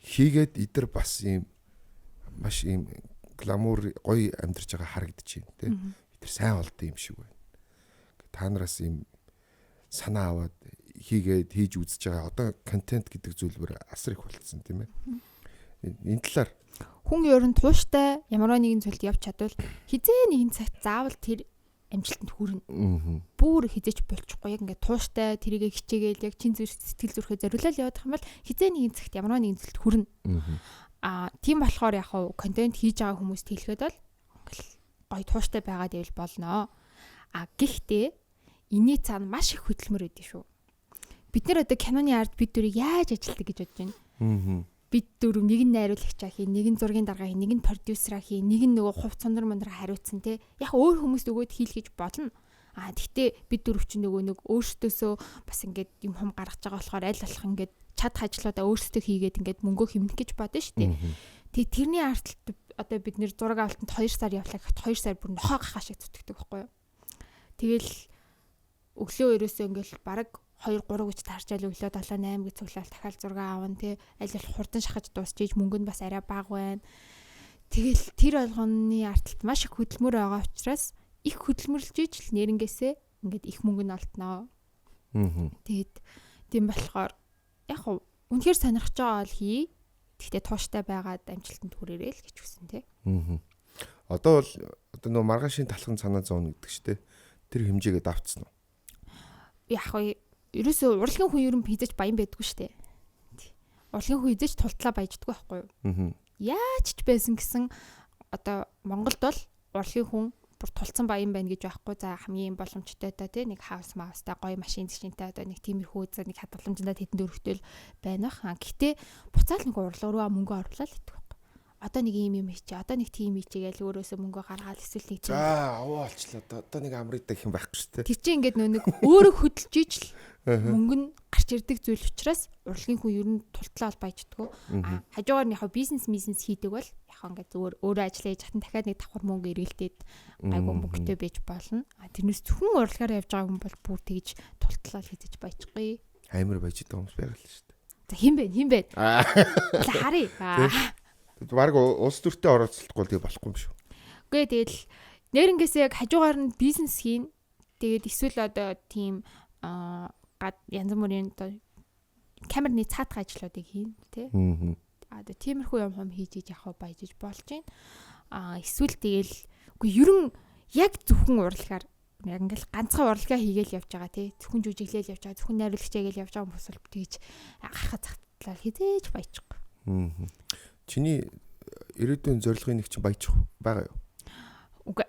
хийгээд идэр бас ийм маш ийм гламур гоё амьдарч байгаа харагдаж байна тий. Бид нар сайн олдсон юм шиг байна. Та нараас ийм санаа аваад хийгээд хийж үзэж байгаа. Одоо контент гэдэг зүйл бүр асар их болцсон тийм ээ. Энэ талаар хүн ер нь тууштай ямар нэгэн зүйлд явж чадвал хизээ нэгэн цагт заавал тэр амжилтанд хүрнэ. Бүр хизээч болчихгүй яг ингээд тууштай тэрийгэ хичээгээл яг чин зүрх сэтгэл зүрхээ зориулаад явах юм бол хизээ нэгэн цагт ямар нэгэн зүйлд хүрнэ. Аа тийм болохоор яг хав контент хийж байгаа хүмүүст хэлэхэд бол гоё тууштай байгаад байвал болноо. А гэхдээ энэний цаана маш их хөдөлмөр өгдөө шүү. Бид нэр одоо киноны ард бид дөрийг яаж ажилтдаг гэж бодож байна. Бид дөрөв нэг нь найруулагчаа хий, нэг нь зургийн дарга хий, нэг нь продюсераа хий, нэг нь нөгөө хувц сундар мундар хариуцсан те. Яг өөр хүмүүст өгөөд хийл гэж болно. А тэгтээ бид дөрөв чинь нөгөө нэг өөрсдөөсөө бас ингээд юм хум гаргаж байгаа болохоор аль болох ингээд чадах ажлуудаа өөрсдөө хийгээд ингээд мөнгөө хэмнэх гэж бодно шүү дээ. Тэгээ тэрний ард одоо бид нэр зураг авалтанд 2 сар явлаа гэхэд 2 сар бүр нохоо гахаа шиг зүтгэдэг байхгүй юу. Тэгэл өглөө ерөөсөө ингээд бараг 2 3 гэж таарчаал өглөө 7 8 гэж цуглаал дахиад зураг аавна тий аль болох хурдан шахаж дуусчиж мөнгө нь бас арай бага байна. Тэгэл тэр болгоны арталт маш их хөдөлмөр байгаа учраас их хөдөлмөрлөж ижил нэрнгээсээ ингээд их мөнгө нь олдноо. Тэгээд тийм болохоор яг үнэхээр сонирхож байгаа бол хий. Тэгтээ тууштай байгаад амжилтанд хүрээрэй л гэж хүсэн тий. Одоо бол одоо нөө маргаашийн талхан санаа зовно гэдэг чинь тий. Тэр хэмжээгээ давцсан уу? Яг ерөөсөө урлагийн хүн ер нь хизэж баян байдгүй шүү дээ. Урлагийн хүн хизэж тултлаа баяждаггүй байхгүй юу? Яаж ч байсан гэсэн одоо Монголд бол урлагийн хүн бүр тулцсан баян байна гэж байхгүй. За хамгийн боломжтой та тий нэг хаус маустай гоё машин зэгшинтэй одоо нэг тиймэрхүү за нэг хадгаламжиндаа тэдэнд өргөтөл байна бах. Гэтэ буцаал нэг урлаг руу мөнгө оруулаад идэх байхгүй. Одоо нэг ийм юм хийчээ, одоо нэг тийм хийчээ гэж өөрөөсөө мөнгө гаргаад эсвэл нэг тийм. За аваа олчлаа. Одоо нэг амрыг гэх юм байхгүй шүү дээ. Тэр чинь ингээд нөө нэг өөрөө хөдөлж ижил мөнгө нь гарч ирдэг зүйл учраас урлагийн хүн ер нь тултлаа бол баяждаггүй. А хажуугаар нь яг бизнес хийдэг бол яг ингээд зүгээр өөрөө ажиллаа хийж хатан дахиад нэг давхар мөнгө эргэлдээд гайгүй мөнгөтэй байж болно. А тэрнээс зөвхөн урлагаар явж байгаа хүн бол бүр тэгж тултлаа л хийж баяжгүй. Амар баяждаг хүмүүс байгаа л шүү дээ. За хин бэ? Хин бэ? За харъя. Бараг улс төртөө оролцохгүй л тэгээ болохгүй юм шүү. Үгүй тэгэл нэрнгээсээ яг хажуугаар нь бизнес хийн. Тэгээд эсвэл одоо тийм янз бүрийн одоо камерны цаатах ажлуудыг хийн тий. Одоо тиймэрхүү юм хум хийж иж явах баяжиж болж байна. Аа эсвэл тэгэл үгүй ер нь яг зөвхөн урлагаар яг ингээл ганцхан урлагаа хийгээл явж байгаа тий. Зөвхөн жүжиглээл явж байгаа, зөвхөн найруулагч хийгээл явж байгаа хүмүүс бол тэгж гарахад цагтлаа хизээж баяжихгүй. Чиний ирээдүйн зорилгын нэг чинь баяжих байгаа юу? Үгүй.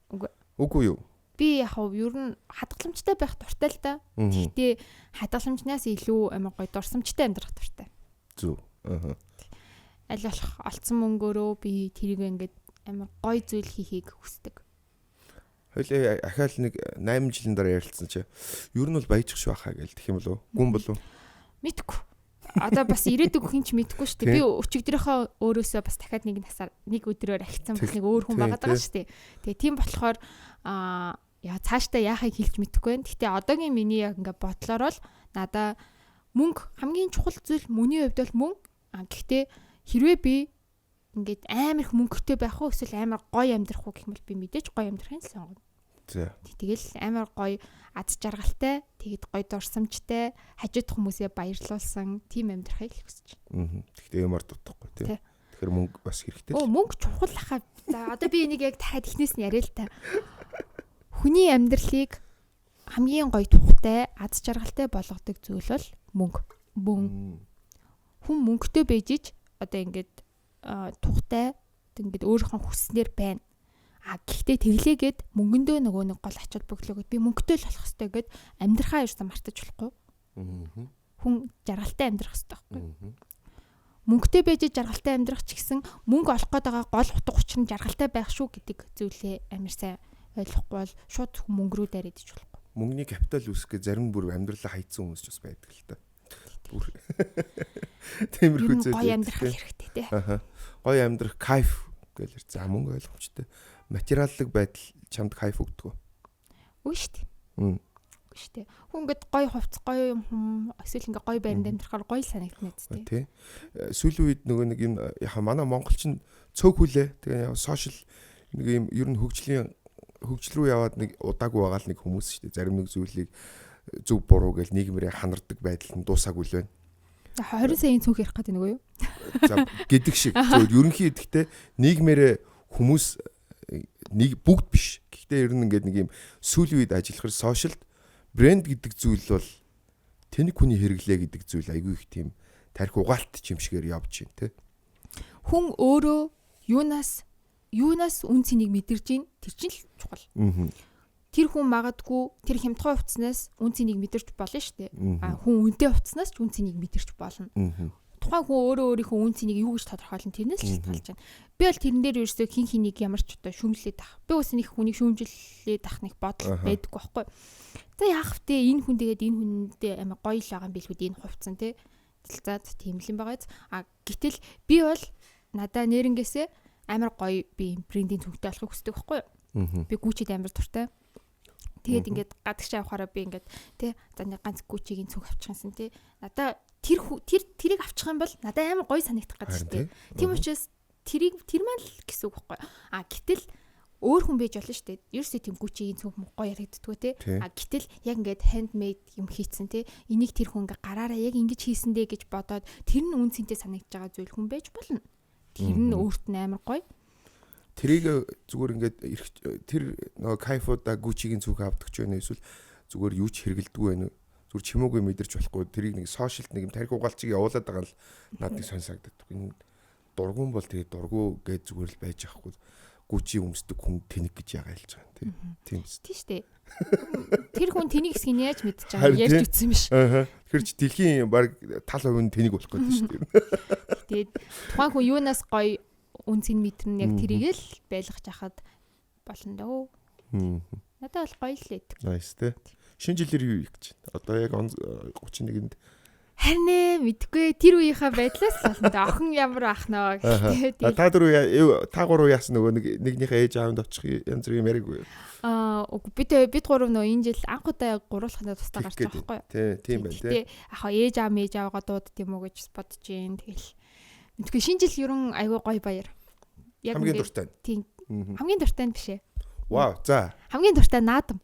Үгүй. Үгүй юу? Би яг хав ер нь хадгаламжтай байх дуртай л да. Гэхдээ хадгаламжнаас илүү амар гоё дурсамжтай амьдрах дуртай. Зүг. Аа. Аль болох олцсон мөнгөөрөө би тэрийг ингээд амар гоё зүйл хийхийг хүсдэг. Хоёлээ ахаал нэг 8 жилийн дараа ярилцсан чи ер нь бол баяжих шүү хаа гэл тэгэх юм болов уу? Гүн болов уу? Мэдгүй. Одоо бас ирээдүг хүн ч мэдэхгүй шүү дээ. Би өчигдрийнхөө өөрөөсөө бас дахиад нэг насаар нэг өдрөөр ахицсан бас нэг өөр хүн байгаа даа шүү дээ. Тэгээ тийм болохоор яа цаашдаа яахыг хэлж мэдэхгүй байна. Гэтэ одоогийн миний яг ингээ бодлоор бол надаа мөнгө хамгийн чухал зүйл мөний хувьд бол мөнгө. А гэхдээ хэрвээ би ингээд амар их мөнгөтэй байх уу эсвэл амар гоё амьдрах уу гэх юм бол би мэдээж гоё амьдрахыг л сонгоно. Тэгэл амар гоё аз жаргалтай, тэгэд гоё дурсамжтай, хажууд хүмүүсээ баярлуулсан тийм амьдрахыг л хүсэж байна. Тэгэхдээ юмар дутахгүй тий. Тэгэхээр мөнгө бас хэрэгтэй. Оо мөнгө чухал хаа. За одоо би энийг яг дахиад эхнээс нь яриа л та. Хүний амьдралыг хамгийн гоё тухтай, аз жаргалтай болгодог зүйл бол мөнгө. Мөн. Хүн мөнгөтэй байж ич одоо ингээд тухтай ингээд өөрийнхөө хүснээр байна. А гэхдээ тэглээгээд мөнгөндөө нөгөө нэг гол ач холбогдлоо гэд би мөнгөтэй л болох ёстой гэд амьдрахаа ерөөсөө мартаж болохгүй. Хүн жаргалтай амьдрах ёстой байхгүй. Мөнгөтэй байж жаргалтай амьдрах ч гэсэн мөнгө олох гээд байгаа гол утга учир нь жаргалтай байх шүү гэдэг зүйлээ амар сайн ойлгохгүй бол шууд мөнгө рүү дайраад ич болохгүй. Мөнгөний капитал үүсгэх гэж зарим бүр амьдралаа хайцсан хүмүүс ч бас байдаг л та. Бүр тиймэрхүү зүйл. Гоё амьдрах хэрэгтэй тий. Гоё амьдрах кайф гэж ярьсан. За мөнгө ойлгомжтой. Материаллык байдал чамд кайф өгдөг үү? Үгүй шүү дээ. Үгүй шүү дээ. Хүн ингээд гоё хувцас, гоё юм эсвэл ингээд гоё байранд амьдрахаар гоё санагдана зү тий. Сүүлийн үед нөгөө нэг юм яха манай монголчин цөөх хүлээ. Тэгээ сошиал нэг юм ер нь хөгжлийн хөгжил рүү яваад нэг удаагүй байгаа л нэг хүмүүс шүү дээ. Зарим нэг зүйлийг зөв буруу гэж нийгмээрээ ханардаг байдал нь дуусаагүй л байна. 20 саяын цүнх ярих гэдэг нэг үү? За гэдэг шиг. Зөв ерөнхий идэхтэй нийгмээрээ хүмүүс нэг бүгд биш. Гэхдээ ер нь ингээд нэг юм сүүлийн үед ажиллахаар сошиалд брэнд гэдэг зүйл бол тэнэг хүний хэрэглээ гэдэг зүйл айгүй их тийм тарих угаалт чимшгээр явж байна те. Хүн өөрөө юунаас үн цэнийг мэдэрж ийн тэр чинь л чухал. Тэр хүн магадгүй тэр хямдхан хувцснаас үн цэнийг мэдэрч болно шүү дээ. А хүн үнэтэй хувцснаас ч үн цэнийг мэдэрч болно. Тухайн хүн өөрөө өөрийнхөө үн цэнийг юу гэж тодорхойлно тэрнээс л шалтгаалж байна. Би бол тэрэн дээр ерөөсөө хин хэнийг ямар ч одоо шүүмжлээд ах. Би ус нэг хүнийг шүүмжлээд ах нэг бодол байдаггүй байхгүй. За яах вэ? Энэ хүн тэгээд энэ хүндээ амар гоё л байгаа юм билгүүд энэ хувцсан тий. За тийм л юм байгаа биз. А гэтэл би бол надаа нэрнгээсээ амар гоё би брендийн цүнхтэй болохыг хүсдэг байхгүй юу? Би Gucci-д амар дуртай. Тэгээд ингээд гадагш явахаараа би ингээд тий за нэг ганц Gucci-гийн цүнх авчих юмсан тий. Надаа тэр тэрийг авчих юм бол надаа амар гоё санагдах гэдэг шүү дээ. Тийм учраас тэрийг тэр маань л гэсэн үг байхгүй юу? А гэтэл өөр хүн байж болно шүү дээ. Ерөөсөө тийм Gucci-гийн цүнх гоё яригддгүү тий. А гэтэл яг ингээд handmade юм хийцэн тий. Энийг тэр хүн ингээд гараараа яг ингэж хийсэн дээ гэж бодоод тэр нь үн цэнтэй санагдж байгаа зүйл хүн байж болно. Тэр нь өөрт нь амар гоё. Тэрийг зүгээр ингээд тэр нөгөө кайфуда Gucci-гийн цүнх авдаг ч байна эсвэл зүгээр юу ч хэрэгэлдэггүй байна уу? Зүгээр чимээгүй мэдэрч болохгүй. Тэрийг нэг сошиалд нэг юм тарих угаалчиг явуулаад байгаа л надад нэг сонь санагддаг. Энэ дургуун бол тэгээ дургу гэж зүгээр л байж авахгүй. Gucci өмсдөг хүн тэнэг гэж яагаад хэлж байгаа юм тий. Тийм биз. Тийм шүү дээ. Тэр хүн тэнийг хэсгийг яаж мэдчихэж байгаа ярьж үтсэн биш. Тэгэхээр чи дэлхийн баг тал хувь нь тэнийг болох гэдэг шүү дээ. Тэгээд тухайн хүн юунаас гоё үн цэн мэдэрнэ яг тэрийг л байлгаж хахад болно дөө. Надад бол гоё л лээ. Nice тий. Шинэ жилээр юу хийх гэж байна? Одоо яг 31-нд Харин ээ мэдгүй тэр үеийнхаа байдлаас л болно даа. Охин ямар ах нөө гэхдээ та дөрөв та гурав яасан нөгөө нэгнийхээ ээж аавд очих янз бүрийн юм яриаггүй юу? Аа үгүй бид гурав нөгөө энэ жил анх удаа гуруулахнаа тусдаа гарч байгаа байхгүй юу? Тий, тийм байна тий. Ахаа ээж аав мэж аавгаа дуудд юм уу гэж бодож гин. Тэгэл мэдгүй шинэ жил ерөн айгүй гоё баяр. Яг хамгийн дуртай. Тийм. Хамгийн дуртай нь биш ээ. Вау, за. Хамгийн дуртай наадам.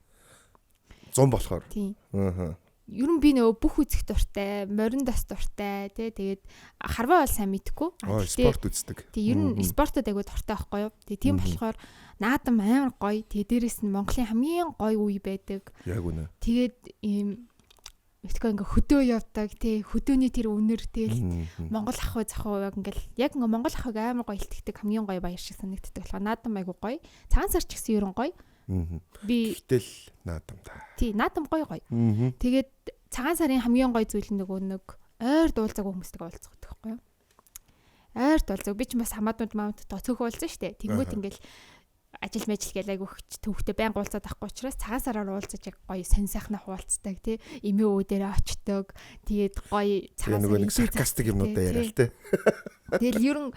100 болохоор. Тийм. Аа. Ер нь би нөгөө бүх үзэх дуртай, морин дас дуртай тий. Тэгээд харваа бол сайн мэдэхгүй. Спорт үздэг. Тий, ер нь спортод айгүй дуртай байхгүй юу? Тий, тийм болохоор наадам амар гоё. Тэгээ дээрэс нь Монголын хамгийн гоё үе байдаг. Яг үнэ. Тэгээд ийм мэдгүй ингээ хөдөө явдаг тий, хөдөөний тэр үнэр тэгэл Монгол ах уу зах уу яг ингээл яг ингээ Монгол ахыг амар гоё илтгэдэг хамгийн гоё баяр шиг санагддаг болохоор наадам айгүй гоё. Цагаан сар ч гэсэн ер нь гоё. Би гэтэл наадам та. Тий, наадам гоё гоё. Тэгээд цагаан сарын хамгийн гоё зүйл нь нөгөө нэг ойр дуулзаагүй хүмүүстэйг уулзах гэдэг байхгүй юу? Ойр дуулзаг. Би ч бас хамаатнууд маамдтай цөөхөн уулзсан шүү дээ. Тэнгүүт ингээл ажил мэжил гээл айгүйх төвхтэй байнга уулзаад авахгүй учраас цагаан сараар уулзаж яг гоё сонь сайхнаа хуваалцдаг тий. Эмээ өвөө дээрээ очдог. Тэгээд гоё цагаан сарын нэг саркастик юмнуудаа яриа л тий. Тэгэл ер нь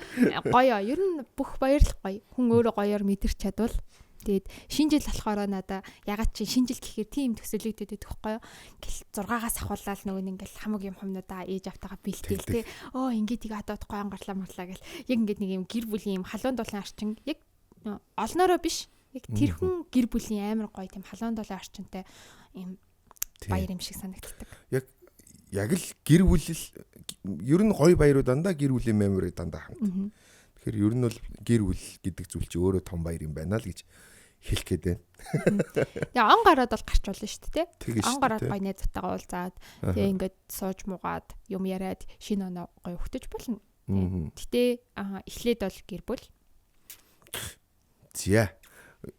гоё. Ер нь бүх баяр л гоё. Хүн өөрөө гоёор мэдэрч чадвал. Тэгээд шинэ жил болохоор надаа ягаад чи шинэ жил гэхээр тийм төсөөлөгдөд байдаг байхгүй юу? Гэл 6-аас ахуулаад нөгөө нэг ингээл хамаг юм хомнуудаа ээж автагаа бэлдээл те. Оо ингээд тийг одоо гой гарлаа марлаа гэл яг ингээд нэг юм гэр бүлийн юм халуун дулаан арчин яг олноороо биш. Яг тэрхэн гэр бүлийн амар гоё тийм халуун долоо орчинтай юм баяр юм шиг санагддаг. Яг л гэр бүл л ер нь гоё баярууд дандаа гэр бүлийн memory дандаа хамт. Тэгэхээр ер нь бол гэр бүл гэдэг зүйл чи өөрөө том баяр юм байна л гэж хэлэх гээд байна. Тэгээ он гараад бол гарч болно шүү дээ. Он гараад гоё найзтайгаа уулзаад тэгээ ингээд сууж муугаад юм яриад шинэ оноо гоё өгтөж болно. Гэтэ эхлээд бол гэр бүл. Зя.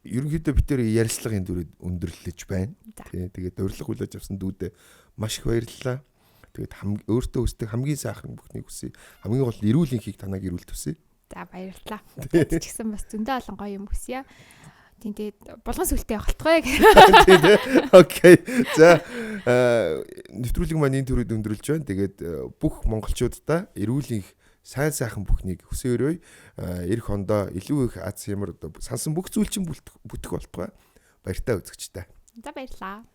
Ерөнхийдөө бид тэр ярилцлагын дүрээд өндөрлөж байна. Тий. Тэгээд урилга хүлээж авсан дүүдээ маш их баярлалаа. Тэгээд өөртөө өсдөг хамгийн сайхан бүхнийг хүсье. Хамгийн гол нь эрүүл энхийг танаа гэрүүл төсье. За баярлалаа. Тэд ч гэсэн бас зөндөө олон гоё юм хүсье. Тийм, тэгээд булган сүлтэй явах болтгой. Тийм ээ. Окей. За нэвтрүүлэг маань энэ түрүүд өндөрлөж байна. Тэгээд бүх монголчуудаа эрүүл энх сайн сайхан бүхнийг хүсэн өрөөе. Ирэх ондоо илүү их аз ямар сансан бүх зүйл чинь бүтэх болтугай. Баяртай үзэгчтэй. За баярлалаа.